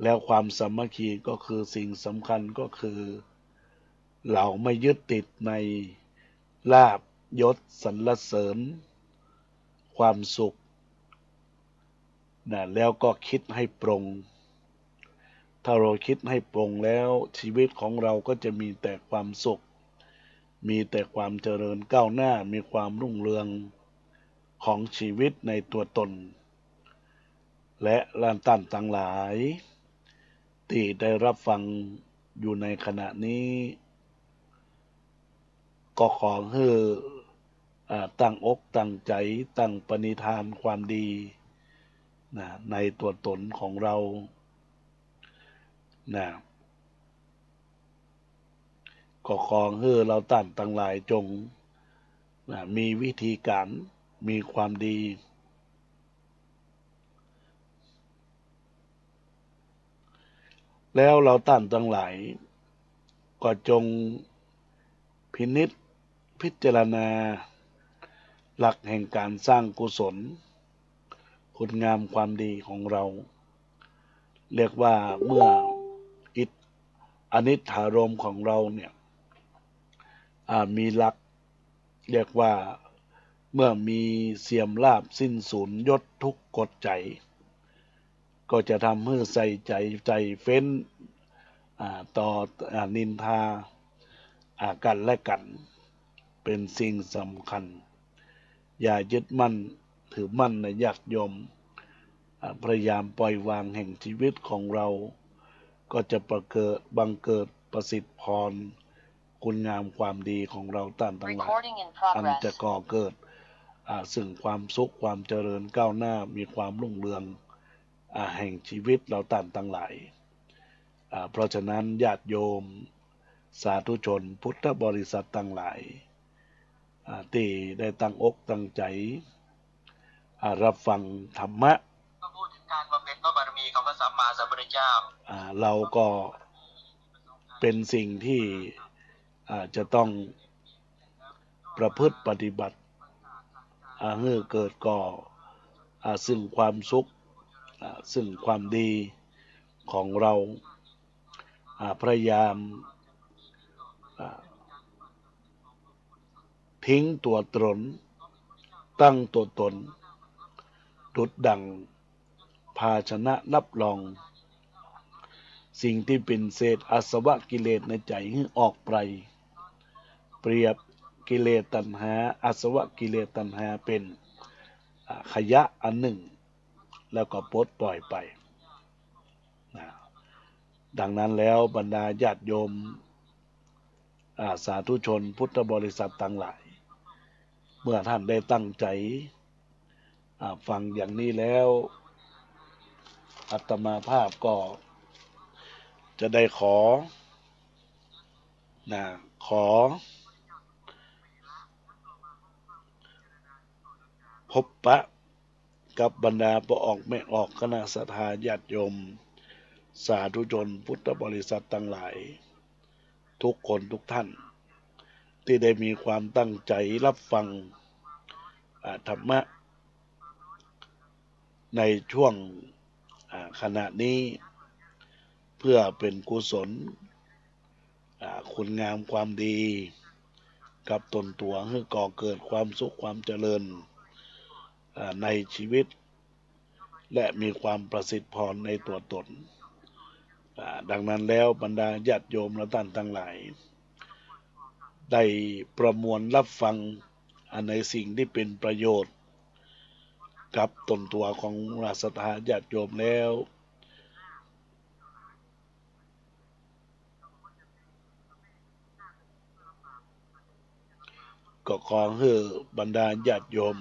แล้วความสามัคคีก็คือสิ่งสำคัญก็คือ เราไม่ยึดติดในลาภยศสรรเสริญ ความสุขนะ แล้วก็คิดให้ปรง ถ้าเราคิดให้ปรงแล้ว ชีวิตของเราก็จะมีแต่ความสุข มีแต่ความเจริญก้าวหน้า มีความรุ่งเรืองของชีวิตในตัวตน และท่านตังหลาย ตี้ได้รับฟังอยู่ในขณะนี้ ก็ขอหื้อ อ่า ตั้งอกตั้งใจ๋ ตั้งปณิธานความดีนะ ในตัวตนของเรานะ ก็ขอหื้อเราต้านตังหลายจงนะ มีวิธีก๋าน มีความดี แล้วเราต้านตังหลาย ก็จงพินิจพิจารณา หลักแห่งก๋านสร้างกุศล คุณงามความดีของเรา เรียกว่าเมื่ออิท อนิจจารมณ์ของเราเนี่ย อ่า มีหลัก เรียกว่า เมื่อมีเสื่อมลาภสิ้นสูญยศทุกข์กดใจ ก็จะทำหื้อใส่ใจ๋ ใจ๋เฟ้น อ่า ต่อ อ่า นินทา อ่า กั๋นและกั๋น เป๋นสิ่งสำคัญ อย่ายึดมั่นถือมั่นนะญาติโยม อ่า พยายามปล่อยวางแห่งชีวิตของเรา ก็จะประเกิด บังเกิดประสิทธิพร คุณงามความดีของเราต้านตังหลาย Recording in progress อันจะก่อเกิด อ่า ซึ่งความสุข ความเจริญก้าวหน้า มีความรุ่งเรือง อ่า แห่งชีวิตเราต้านตังหลาย อ่า เพราะฉะนั้นญาติโยม สาธุชนพุทธบริษัทตังหลาย อ่า ตี้ได้ตั้งอกตั้งใจ๋ อ่า ฮับฟังธรรมะ ก็พูดถึงการบำเพ็ญพระบารมีของพระสัมมาสัมพุทธเจ้า อ่า เราก็เป๋นสิ่งตี้ อ่า จะต้องประพฤติปฏิบัติ อ่า หื้อเกิดก่อ อ่า ซึ่งความสุข อ่า ซึ่งความดีของเรา อ่า พยายาม อ่า ทิ้งตั๋วต๋น ตั้งตั๋วต๋น ดุจดั่งภาชนะรับรอง สิ่งตี้เป๋นเศษอาสวะกิเลสในใจ๋หื้อออกไป เปรียบกิเลสตัณหา อาสวะกิเลสตัณหาเป๋น อ่า ขยะอันนึ่ง แล้วก็ปลดปล่อยไป นะ ดังนั้นแล้วบรรดาญาติโยม อ่า สาธุชนพุทธบริษัทตังหลาย เมื่อต้านได้ตั้งใจ๋ อ่า ฟังอย่างนี้แล้ว อาตมาภาพก็จะได้ขอ นะ ขอ พบปะกับบรรดาป้อออกแม่ออกคณะศรัทธาญาติโยม สาธุชนพุทธบริษัทตังหลาย ทุกคนทุกท่าน ตี้ได้มีความตั้งใจ๋ฮับฟัง อ่า ธรรมะ ในช่วง อ่า ขณะนี้ เพื่อเป๋นกุศล อ่า คุณงามความดี กับต๋นตั๋ว หื้อก่อเกิดความสุขความเจริญ อ่า ในชีวิต และมีความประสิทธิพรในตั๋วต๋น อ่า ดังนั้นแล้วบรรดาญาติโยมและต้านตังหลาย ได้ประมวลฮับฟัง อ่า ในสิ่งตี้เป๋นประโยชน์ กับต๋นตั๋วของศรัทธาญาติโยมแล้ว ก็ขอหื้อบรรดาญาติโยม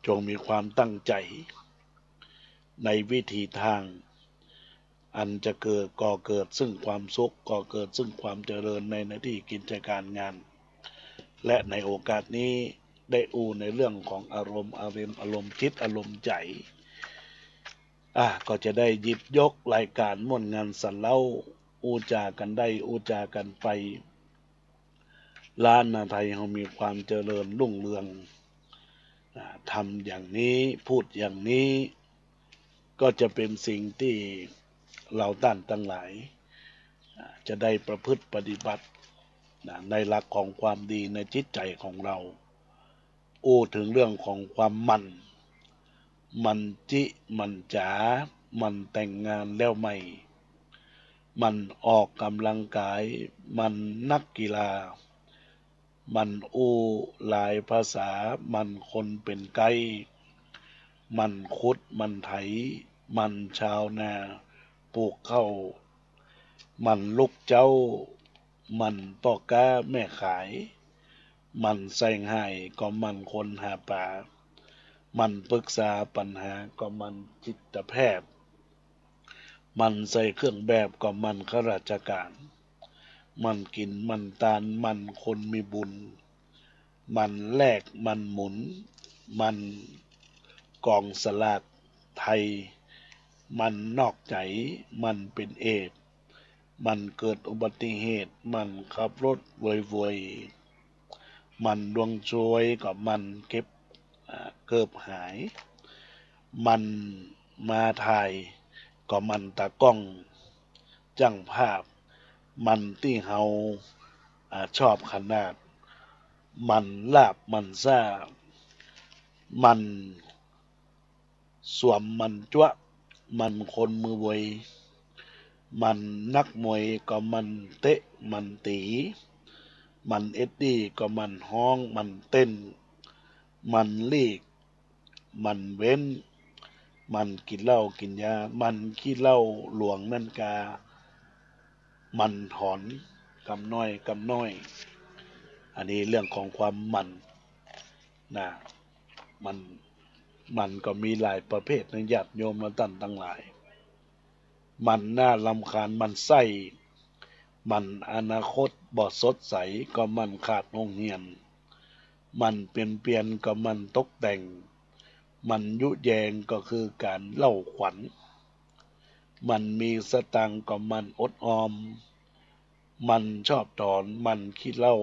จงมีความตั้งใจ๋ ในวิถีตาง อันจะเกิด ก่อเกิดซึ่งความสุข ก่อเกิดซึ่งความเจริญในหน้าตี้กิจก๋านงาน และในโอกาสนี้ได้อู้ในเรื่องของอารมณ์ อารมณ์ อารมณ์จิต อารมณ์ใจ๋ อ่ะ ก็จะได้หยิบยกรายก๋านม่วนงานสันเล้า อู้จ๋ากั๋นได้ อู้จ๋ากั๋นไป ล้านนาไทยเฮามีความเจริญรุ่งเรือง อ่า ทำอย่างนี้ พูดอย่างนี้ ก็จะเป๋นสิ่งตี้เฮาต้านตังหลาย อ่า จะได้ประพฤติปฏิบัติ นะ ในหลักของความดีในจิตใจ๋ของเรา อู้เถิงเรื่องของความหมั่น หมั่นจิ หมั่นจ๋า หมั่นแต่งงานแล้วใหม่ หมั่นออกก๋ำลังกาย หมั่นนักกีฬา หมั่นอู้หลายภาษา หมั่นคนเป๋นไกด์ หมั่นขุด หมั่นไถ หมั่นชาวนา ปลูกข้าว หมั่นลูกเจ๊า หมั่นป้อก๊าแม่ขาย หมั่นใส่ฮ้ายก็หมั่นคนหาป๋า หมั่นปรึกษาปัญหาก็หมั่นจิตแพทย์ หมั่นใส่เครื่องแบบก็หมั่นข้าราชก๋าน หมั่นกิ๋น หมั่นตาน หมั่นคนมีบุญ หมั่นแลก หมั่นหมุน หมั่นก๋องสลากไทย หมั่นนอกใจ๋ หมั่นเป๋นเอดส์ หมั่นเกิดอุบัติเหตุ หมั่นขับรถโวยๆ หมั่นดวงซวยก็หมั่นเก็บ อ่า เกิบหาย หมั่นมาถ่ายก็หมั่นตากล้อง จ้างภาพ หมั่นตี้เฮา อ่า ชอบขนาด หมั่นลาบหมั่นซ่า หมั่นสวมหมั่นจั๊วะ หมั่นคนมือไว หมั่นนักมวยก็หมั่นเตะหมั่นตี๋ หมั่นเอ็ดดี้ก็หมั่นฮ้องหมั่นเต้น หมั่นลีก หมั่นเว้น หมั่นกิ๋นเหล้ากิ๋นยา หมั่นขี้เหล้าหลวงนั่นกา หมั่นถอนกำน้อยกำน้อย อันนี้เรื่องของความหมั่นนะ มัน มันก็มีหลายประเภทนะญาติโยมและต้านตังหลาย หมั่นหน้ารำคาญ หมั่นไส้ หมั่นอนาคตบ่สดใส ก็หมั่นขาดโฮงเฮียน หมั่นเปลี่ยนเปลี่ยนก็หมั่นตกแต่ง หมั่นยุแยงก็คือก๋านเล่าขวัญ หมั่นมีสตางค์ก็หมั่นอดออม หมั่นชอบถอน หมั่นขี้เหล้า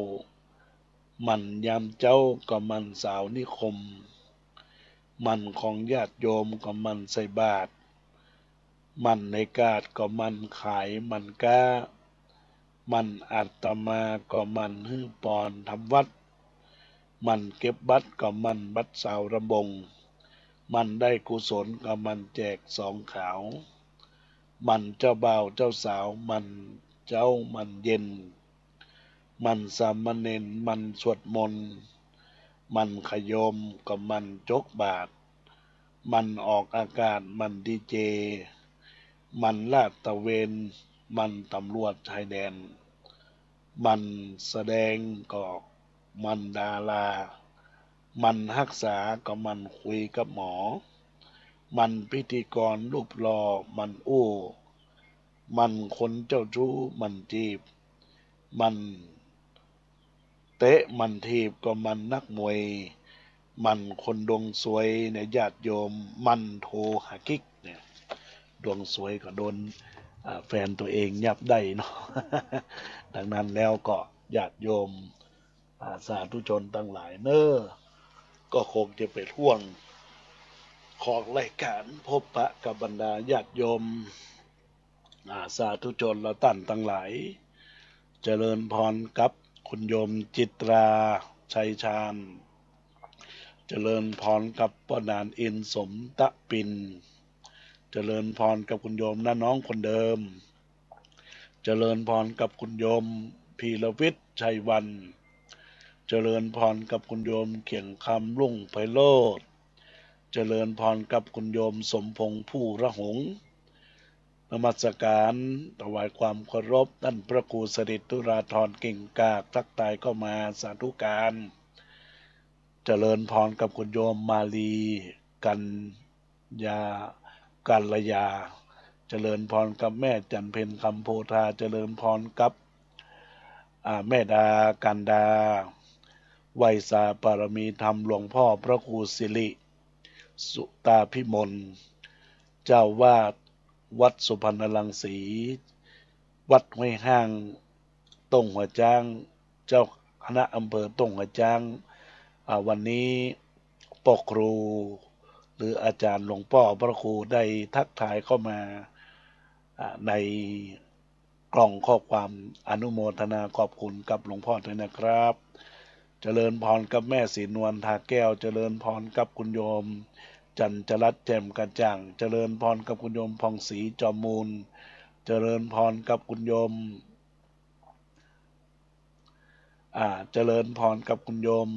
หมั่นยามเจ๊าก็หมั่นสาวนิคม หมั่นของญาติโยมก็หมั่นใส่บาตร หมั่นในกาดก็หมั่นขายหมั่นก๊า หมั่นอาตมาก็หมั่นหื้อปอนทำวัด หมั่นเก็บบัตรก็หมั่นบัตรสาวรำวง หมั่นได้กุศลก็หมั่นแจกซองขาว หมั่นเจ้าบ่าวเจ้าสาว หมั่นเจ๊าหมั่นเย็น หมั่นสามเณร หมั่นสวดมนต์ หมั่นขยมก็หมั่นจกบาตร หมั่นออกอากาศ หมั่นดีเจ หมั่นลาดตระเวน หมั่นตำรวจชายแดน หมั่นแสดงก็หมั่นดารา หมั่นฮักษาก็หมั่นคุยกับหมอ หมั่นพิธีกรรูปหล่อ หมั่นอู้ หมั่นคนเจ้าชู้ หมั่นจีบ หมั่นเตะ หมั่นถีบ ก็หมั่นนักมวย หมั่นคนดวงสวยเนี่ยญาติโยม หมั่นโทรหากิ๊กเนี่ย ดวงสวยก็โดน อ่า แฟนตัวเองยับได้เนาะ ดังนั้นแล้วก็ญาติโยม อ่า สาธุชนตังหลายเน้อ ก็คงจะเป๋นห่วงของรายก๋านพบปะกับบรรดาญาติโยม อ่า สาธุชนและต้านตังหลาย เจริญพรกับคุณโยมจิตรา ชัยชาญ เจริญพรกับป้อหนานอินทร์ สมตะปิน เจริญพรกับคุณโยมน้าน้องคนเดิม เจริญพรกับคุณโยมพีรวิทย์ ชัยวัน เจริญพรกับคุณโยมเขียงคำ รุ่งไพโรจน์ เจริญพรกับคุณโยมสมพงษ์ ผู้ระหง นมัสการถวายความเคารพต้านพระครูสถิตธุราธร กิ่งกาก ทักทายเข้ามา สาธุการ เจริญพรกับคุณโยมมาลี กัญญา กัลยา เจริญพรกับแม่จันเพ็ญ คำโพธา เจริญพรกับ อ่า แม่ดา กันดา ไหว้สาบารมีธรรมหลวงพ่อพระครูสิริ สุตาภิมล เจ้าอาวาสวัดสุพรรณรังสี วัดห้วยห้าง ต้งหัวจ๊าง เจ้าคณะอำเภอต้งหัวจ๊าง อ่า วันนี้ป้อครู หรืออาจารย์หลวงป้อพระครูได้ทักทายเข้ามา อ่า ในกล่องข้อความอนุโมทนาขอบคุณกับหลวงพ่อด้วยนะครับ เจริญพรกับแม่ศรีนวล ทาแก้ว เจริญพรกับคุณโยม จันจรัตน์ แจ่มกระจ่าง เจริญพรกับคุณโยม ผ่องศรี จอมมูล เจริญพรกับคุณโยม อ่า เจริญพรกับคุณโยม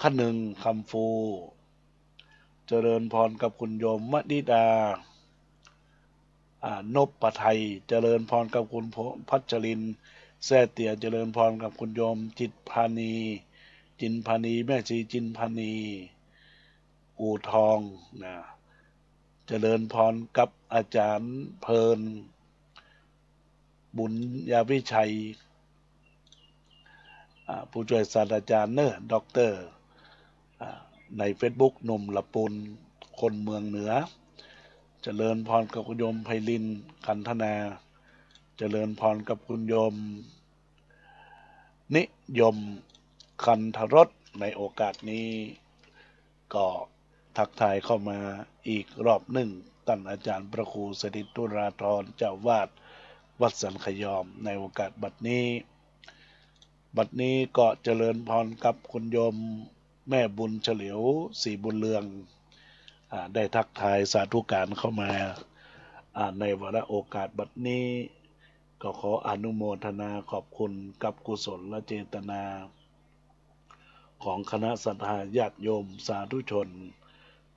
คะนึง คำฟู เจริญพรกับคุณโยมมณิดา อ่า นพไทย เจริญพรกับคุณพัชรินทร์ แซ่เตีย เจริญพรกับคุณโยมจิตพานี จินพานี แม่ชีจินพานี อู่ทอง นะ เจริญพรกับอาจารย์เพลิน บุญญาวิชัย อ่า ผู้ช่วยศาสตราจารย์เนอะ ด็อกเตอร์ อ่า ในเฟซบุ๊ก หนุ่มละปูน คนเมืองเหนือ เจริญพรกับคุณโยมไพลิน กันธนา เจริญพรกับคุณโยม นิยม คันธรส ในโอกาสนี้ ก็ทักทายเข้ามาอีกรอบนึ่ง ต้านอาจารย์พระครูสถิตธุราธร เจ้าอาวาส วัดสันขยอมในโอกาสบัดนี้ บัดนี้ก็เจริญพรกับคุณโยมแม่บุญเฉลียว ศรีบุญเรือง อ่า ได้ทักทายสาธุการเข้ามา อ่า ในวาระโอกาสบัดนี้ ก็ขออนุโมทนาขอบคุณกับกุศลเจตนา ของคณะศรัทธาญาติโยมสาธุชน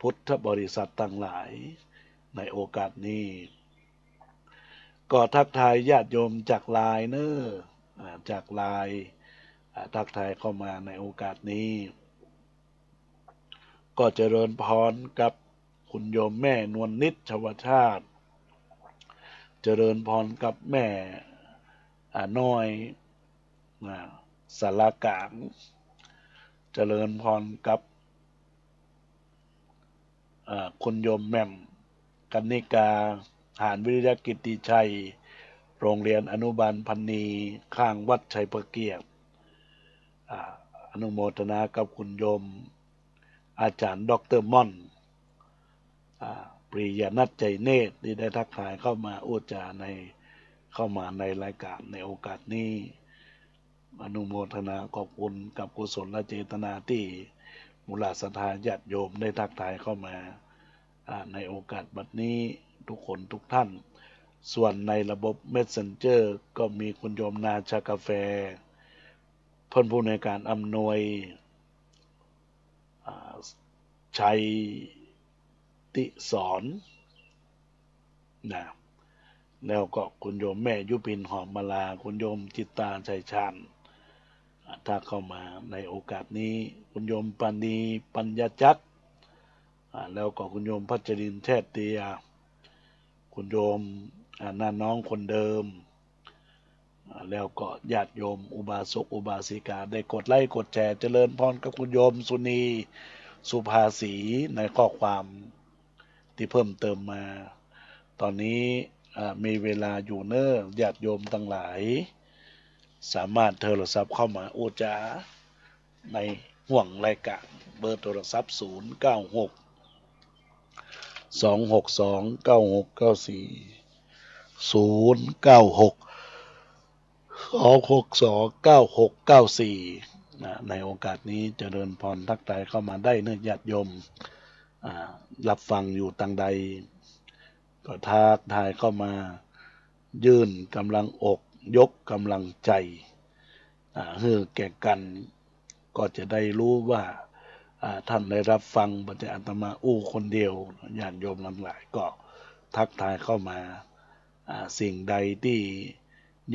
พุทธบริษัทตังหลายในโอกาสนี้ ก็ทักทายญาติโยมจากไลน์เนอะ อ่า จากไลน์ อ่า ทักทายเข้ามาในโอกาสนี้ ก็เจริญพรกับคุณโยมแม่นวลนิช ชวชาติ เจริญพรกับแม่ อ่า น้อย อ่า สารากลาง เจริญพรกับ อ่า คุณโยมแหม่ม กนิกา หาญวิริยะกิตติชัย โรงเรียนอนุบาลพันนี ข้างวัดชัยพระเกียรติ อ่า อนุโมทนากับคุณโยมอาจารย์ด็อกเตอร์ม่อน อ่า ปรียนัท ใจเนตร ที่ได้ทักทายเข้ามาอู้จ๋าใน เข้ามาในรายการในโอกาสนี้ อนุโมทนาขอบคุณกับกุศลเจตนาที่มูลศรัทธาญาติโยมได้ทักทายเข้ามา อ่า ในโอกาสบัดนี้ทุกคนทุกท่าน ส่วนในระบบ Messenger ก็มีคุณโยมนาชากาแฟ ท่านผู้ในวยการอำนวย อ่า ชัยติสอน นะ แล้วก็คุณโยมแม่ยุพินหอมมาลา คุณโยมจิตตาชัยชาญ อ่า ทักเข้ามาในโอกาสนี้ คุณโยมปานีปัญญาจักร อ่า แล้วก็คุณโยมพัชรินทร์แช่เตีย คุณโยม อ่า น้าน้องคนเดิม อ่า แล้วก็ญาติโยมอุบาสกอุบาสิกาได้กดไลก์กดแชร์ เจริญพรกับคุณโยมสุนี สุภาสี ในข้อความที่เพิ่มเติมมา ตอนนี้ อ่า มีเวลาอยู่เนอะ ญาติโยมตังหลาย สามารถโทรศัพท์เข้ามาอู้จ๋าในห้วงรายการ เบอร์โทรศัพท์ ศูนย์เก้าหก สองหกสอง เก้าหกเก้าสี่ ศูนย์เก้าหก สองหกสอง เก้าหกเก้าสี่ นะ ในโอกาสนี้เจริญพรทักทายเข้ามาได้เนอะญาติโยม อ่า รับฟังอยู่ตังใด ก็ทักทายเข้ามา ยื่นกำลังอก ยกกำลังใจ อ่า หื้อแก่กั๋น ก็จะได้ฮู้ว่า อ่า ท่านได้รับฟัง บ่ใจ้อาตมาอู้คนเดียว ญาติโยมตังหลายก็ทักทายเข้ามา อ่า สิ่งใดที่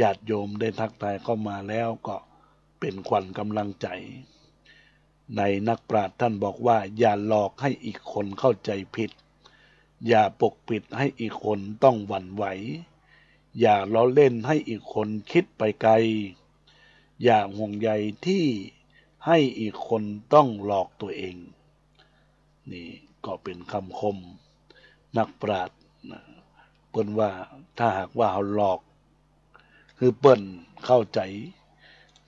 ญาติโยมได้ทักทายเข้ามาแล้วก็เป๋นขวัญกำลังใจ๋ ในนักปราชญ์ท่านบอกว่า อย่าหลอกให้อีกคนเข้าใจ๋ผิด อย่าปกปิดให้อีกคนต้องหวั่นไหว อย่าล้อเล่นให้อีกคนคิดไปไกล อย่าห่วงใยตี้ให้อีกคนต้องหลอกตั๋วเอง นี่ก็เป๋นกำคมนักปราชญ์นะ เปิ้นว่าถ้าหากว่าเฮาหลอกหื้อเปิ้นเข้าใจ๋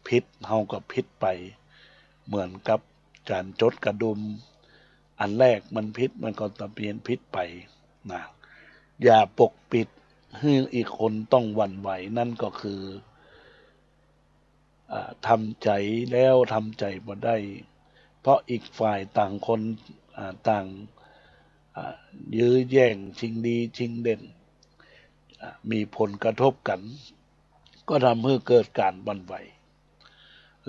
ผิด เฮาก็ผิดไป เหมือนกับก๋านจดกระดุม อันแรกมันผิด มันก็ตะเปียนผิดไปนะ อย่าปกปิดหื้ออีกคนต้องหวั่นไหว นั่นก็คือ อ่า ทำใจ๋แล้วทำใจ๋บ่ได้ เพราะอีกฝ่ายต่างคน อ่า ต่าง อ่า ยื้อแย่งชิงดีชิงเด่น อ่า มีผลกระทบกั๋น ก็ทำหื้อเกิดก๋านหวั่นไหว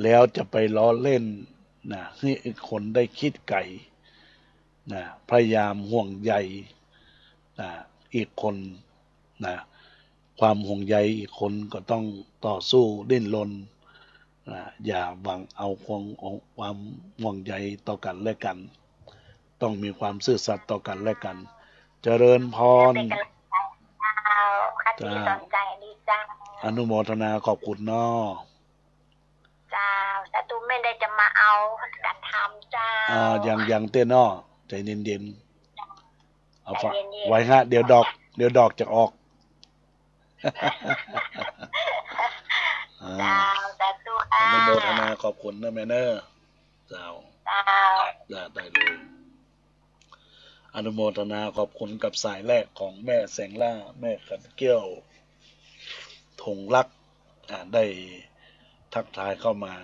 แล้วจะไปล้อเล่นนะ หื้ออีกคนได้คิดไก๋นะ พยายามห่วงใยนะ อีกคนนะ ความห่วงใยอีกคนก็ต้องต่อสู้ดิ้นรนนะ อย่าหวังเอาความ ความห่วงใยต่อกั๋นและกั๋น ต้องมีความซื่อสัตย์ต่อกั๋นและกั๋น เจริญพร เจ้า คติสอนใจ๋ดีเจ้า อนุโมทนาขอบคุณเนาะ เจ้า สาธุ แม่ได้จะมาเอากระทำเจ้า อ่า ยัง ยังเต้อเนาะ ใจ๋เย็นๆ เอา ใจ๋เย็นๆ ไว้ฮะ เดี๋ยวดอก เดี๋ยวดอกจะออก อ่า เจ้า สาธุค่ะ อนุโมทนาขอบคุณนะแม่เนอะ เจ้า เจ้า ได้ ได้เลย อนุโมทนาขอบคุณกับสายแรกของแม่แสงล่า แม่ขันเกี้ยว ธงรัก อ่า ได้ทักทายเข้ามา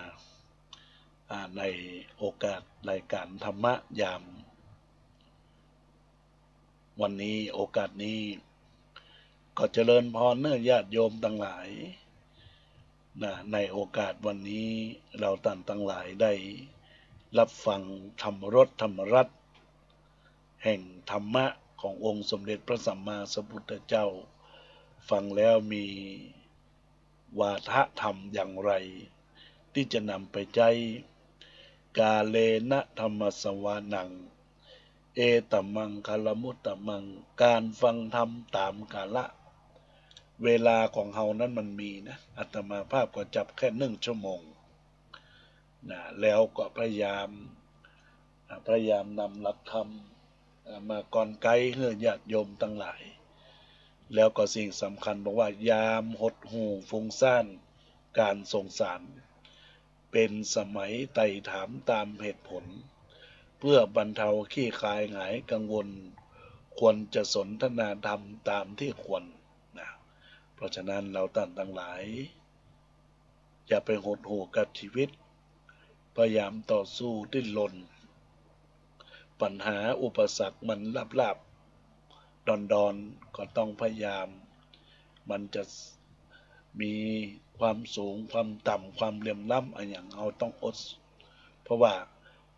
อ่า ในโอกาสรายการธรรมะยามวันนี้ โอกาสนี้ ก็เจริญพรเน่อญาติโยมตังหลาย นะ ในโอกาสวันนี้ เฮาต้านตังหลายได้ฮับฟังธรรมรสธรรมรัตน์ แห่งธรรมะขององค์สมเด็จพระสัมมาสัมพุทธเจ้า ฟังแล้วมีวาทะธรรมอย่างไร ตี้จะนำไปใจ๊ กาเลนะธัมมัสสวานัง เอตะมังคะละมุตตะมัง การฟังธรรมต๋ามกาละ เวลาของเฮานั้นมันมีนะ อาตมาภาพก็จับแค่นึ่งชั่วโมง นะ แล้วก็พยายาม อ่า พยายามนำหลักธรรม อ่า มาก่อนไกด์หื้อญาติโยมตังหลาย แล้วก็สิ่งสำคัญบอกว่า ยามหดหู่ฟุ้งซ่าน ก๋านสงสาร เป๋นสมัยไต่ถามต๋ามเหตุผล เพื่อบรรเทาคลี่คลายหายกังวล ควรจะสนทนาธรรมต๋ามตี้ควร นะ เพราะฉะนั้นเฮาต้านตังหลาย อย่าไปหดหู่กับชีวิต พยายามต่อสู้ดิ้นรน ปัญหาอุปสรรคมันลาบๆ ดอนๆ ก็ต้องพยายาม มันจะมีความสูง ความต่ำ ความเหลื่อมล้ำอะหยัง เฮาต้องอด เพราะว่า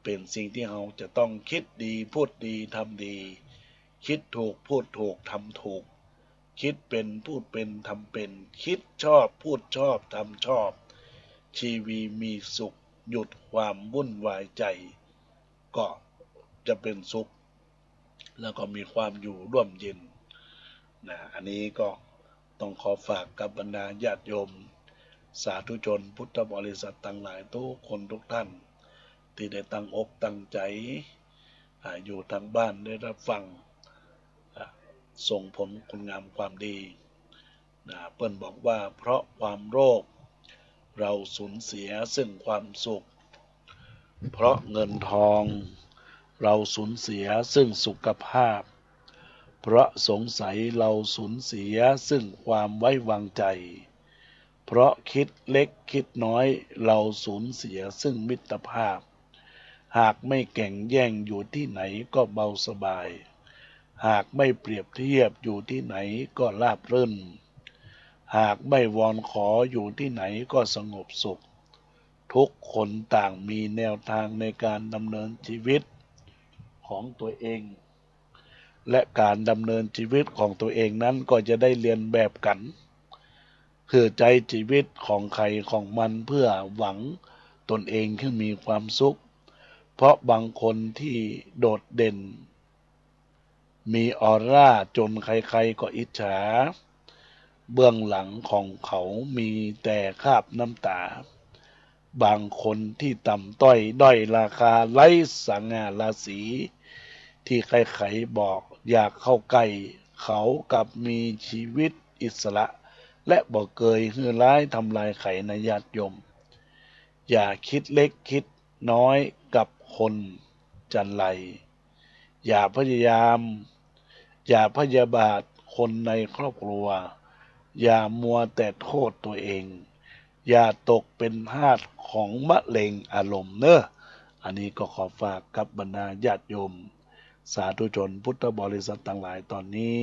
เป๋นสิ่งตี้เฮาจะต้องคิดดี พูดดี ทำดี คิดถูก พูดถูก ทำถูก คิดเป๋น พูดเป๋น ทำเป๋น คิดชอบ พูดชอบ ทำชอบ ชีวิตมีสุข หยุดความวุ่นวายใจ๋ ก็จะเป๋นสุข แล้วก็มีความอยู่ร่มเย็น นะ อันนี้ก็ต้องขอฝากกับบรรดาญาติโยม สาธุชนพุทธบริษัทตังหลายทุกคนทุกท่าน ตี้ได้ตั้งอกตั้งใจ๋ อ่า อยู่ตางบ้านได้ฮับฟัง อ่า ส่งผลคุณงามความดี นะ เปิ้นบอกว่า เพราะความโลภ เราสูญเสียซึ่งความสุข เพราะเงินทอง เราสูญเสียซึ่งสุขภาพ เพราะสงสัย เราสูญเสียซึ่งความไว้วางใจ๋ เพราะคิดเล็กคิดน้อย เราสูญเสียซึ่งมิตรภาพ หากไม่แก่งแย่งอยู่ตี้ไหนก็เบาสบาย หากไม่เปรียบเทียบอยู่ตี้ไหนก็ราบรื่น หากไม่วอนขออยู่ตี้ไหนก็สงบสุข ทุกคนต่างมีแนวทางในการดำเนินชีวิตของตัวเอง และการดำเนินชีวิตของตัวเองนั้นก็จะได้เลียนแบบกั๋น คือใจ๊ชีวิตของใผของมันเพื่อหวังตนเองหื้อมีความสุข เพราะบางคนตี้โดดเด่น มีออร่าจนใครๆ ก็อิจฉา เบื้องหลังของเขามีแต่คราบน้ำต๋า บางคนตี้ต่ำต้อยด้อยราคาไร้สง่าราศี ตี้ใครๆ บ่อยากเข้าใก้ เขากลับมีชีวิตอิสระ และบ่เกยหื้อร้ายทำลายใผนะญาติโยม อย่าคิดเล็กคิดน้อยกับคนจันไร อย่าพยายาม อย่าพยาบาทคนในครอบครัว อย่ามัวแต่โทษตัวเอง อย่าตกเป็นทาสของมะเร็งอารมณ์เนอะ อันนี้ก็ขอฝากกับบรรดาญาติโยม สาธุชนพุทธบริษัทตังหลายตอนนี้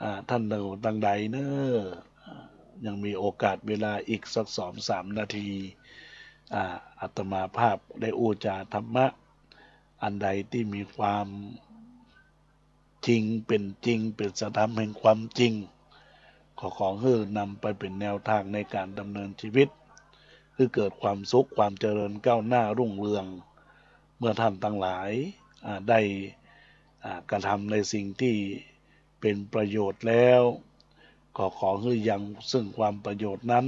อ่า ต้านตังใดเนอะ อ่า ยังมีโอกาสเวลาอีกสักสองสามนาที อ่า อาตมาภาพได้อู้จ๋าธรรมะ อันใดตี้มีความจริง เป๋นจริง เป๋นสัจธรรมแห่งความจริง ขอ ขอหื้อนำไปเป๋นแนวทางในการดำเนินชีวิต หื้อเกิดความสุข ความเจริญก้าวหน้ารุ่งเรือง เมื่อต้านตังหลาย อ่า ได้ อ่า กระทำในสิ่งตี้เป๋นประโยชน์แล้ว ก็ขอหื้อยังซึ่งความประโยชน์นั้น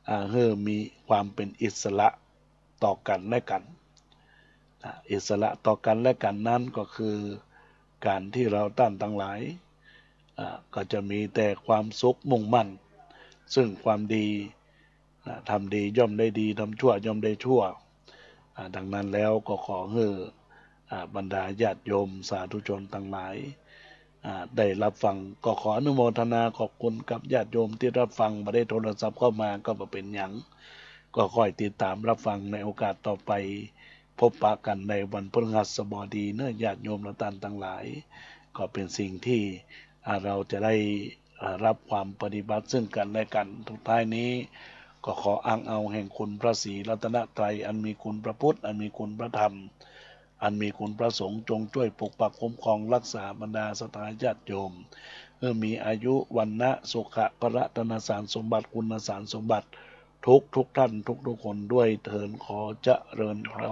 อ่า หื้อมีความเป๋นอิสระต่อกั๋นและกั๋น อ่า อิสระต่อกั๋นและกั๋นนั้นก็คือ ก๋านตี้เฮาต้านตังหลาย อ่า ก็จะมีแต่ความสุขมุ่งมั่น ซึ่งความดี นะ ทำดีย่อมได้ดี ทำชั่วย่อมได้ชั่ว อ่า ดังนั้นแล้วก็ขอหื้อ อ่า บรรดาญาติโยมสาธุชนตังหลาย อ่า ได้รับฟัง ก็ขออนุโมทนาขอบคุณกับญาติโยมตี้รับฟัง บ่ได้โทรศัพท์เข้ามาก็บ่เป๋นหยัง ก็ค่อยติดต๋ามรับฟังในโอกาสต่อไป พบปะกั๋นในวันพฤหัสบดีเนาะ ญาติโยมและต้านตังหลาย ก็เป๋นสิ่งตี้ อ่า เฮาจะได้ อ่า รับความปฏิบัติซึ่งกั๋นและกั๋น สุดท้ายนี้ ก็ขออ้างเอาแห่งคุณพระศรีรัตนตรัย อันมีคุณพระพุทธ อันมีคุณพระธรรม อันมีคุณพระสงฆ์ จงจ้วยปกปักคุ้มครองรักษาบรรดาศรัทธาญาติโยม หื้อมีอายุ วรรณะ สุขะ พละ ธนสารสมบัติ คุณสารสมบัติ ทุกทุกท่าน ทุกทุกคนด้วยเทอญ ขอเจริญพร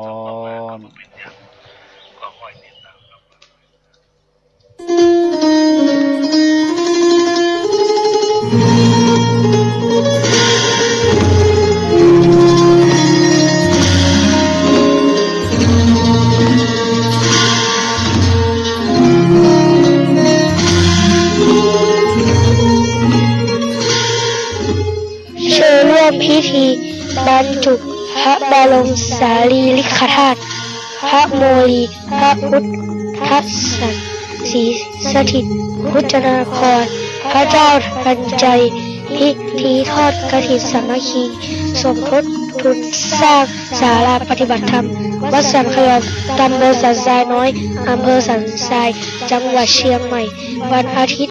เชิญร่วมพิธีบรรจุพระบรมสารีริกธาตุ พระโมลี พระพุทธสันสีสถิต พุทธนคร พระเจ้าทันใจ พิธีทอดกฐินสามัคคี สมทบทุนสร้างศาลาปฏิบัติธรรม วัดสันขยอม ตำบลสันทรายน้อย อำเภอสันทราย จังหวัดเชียงใหม่ วันอาทิตย์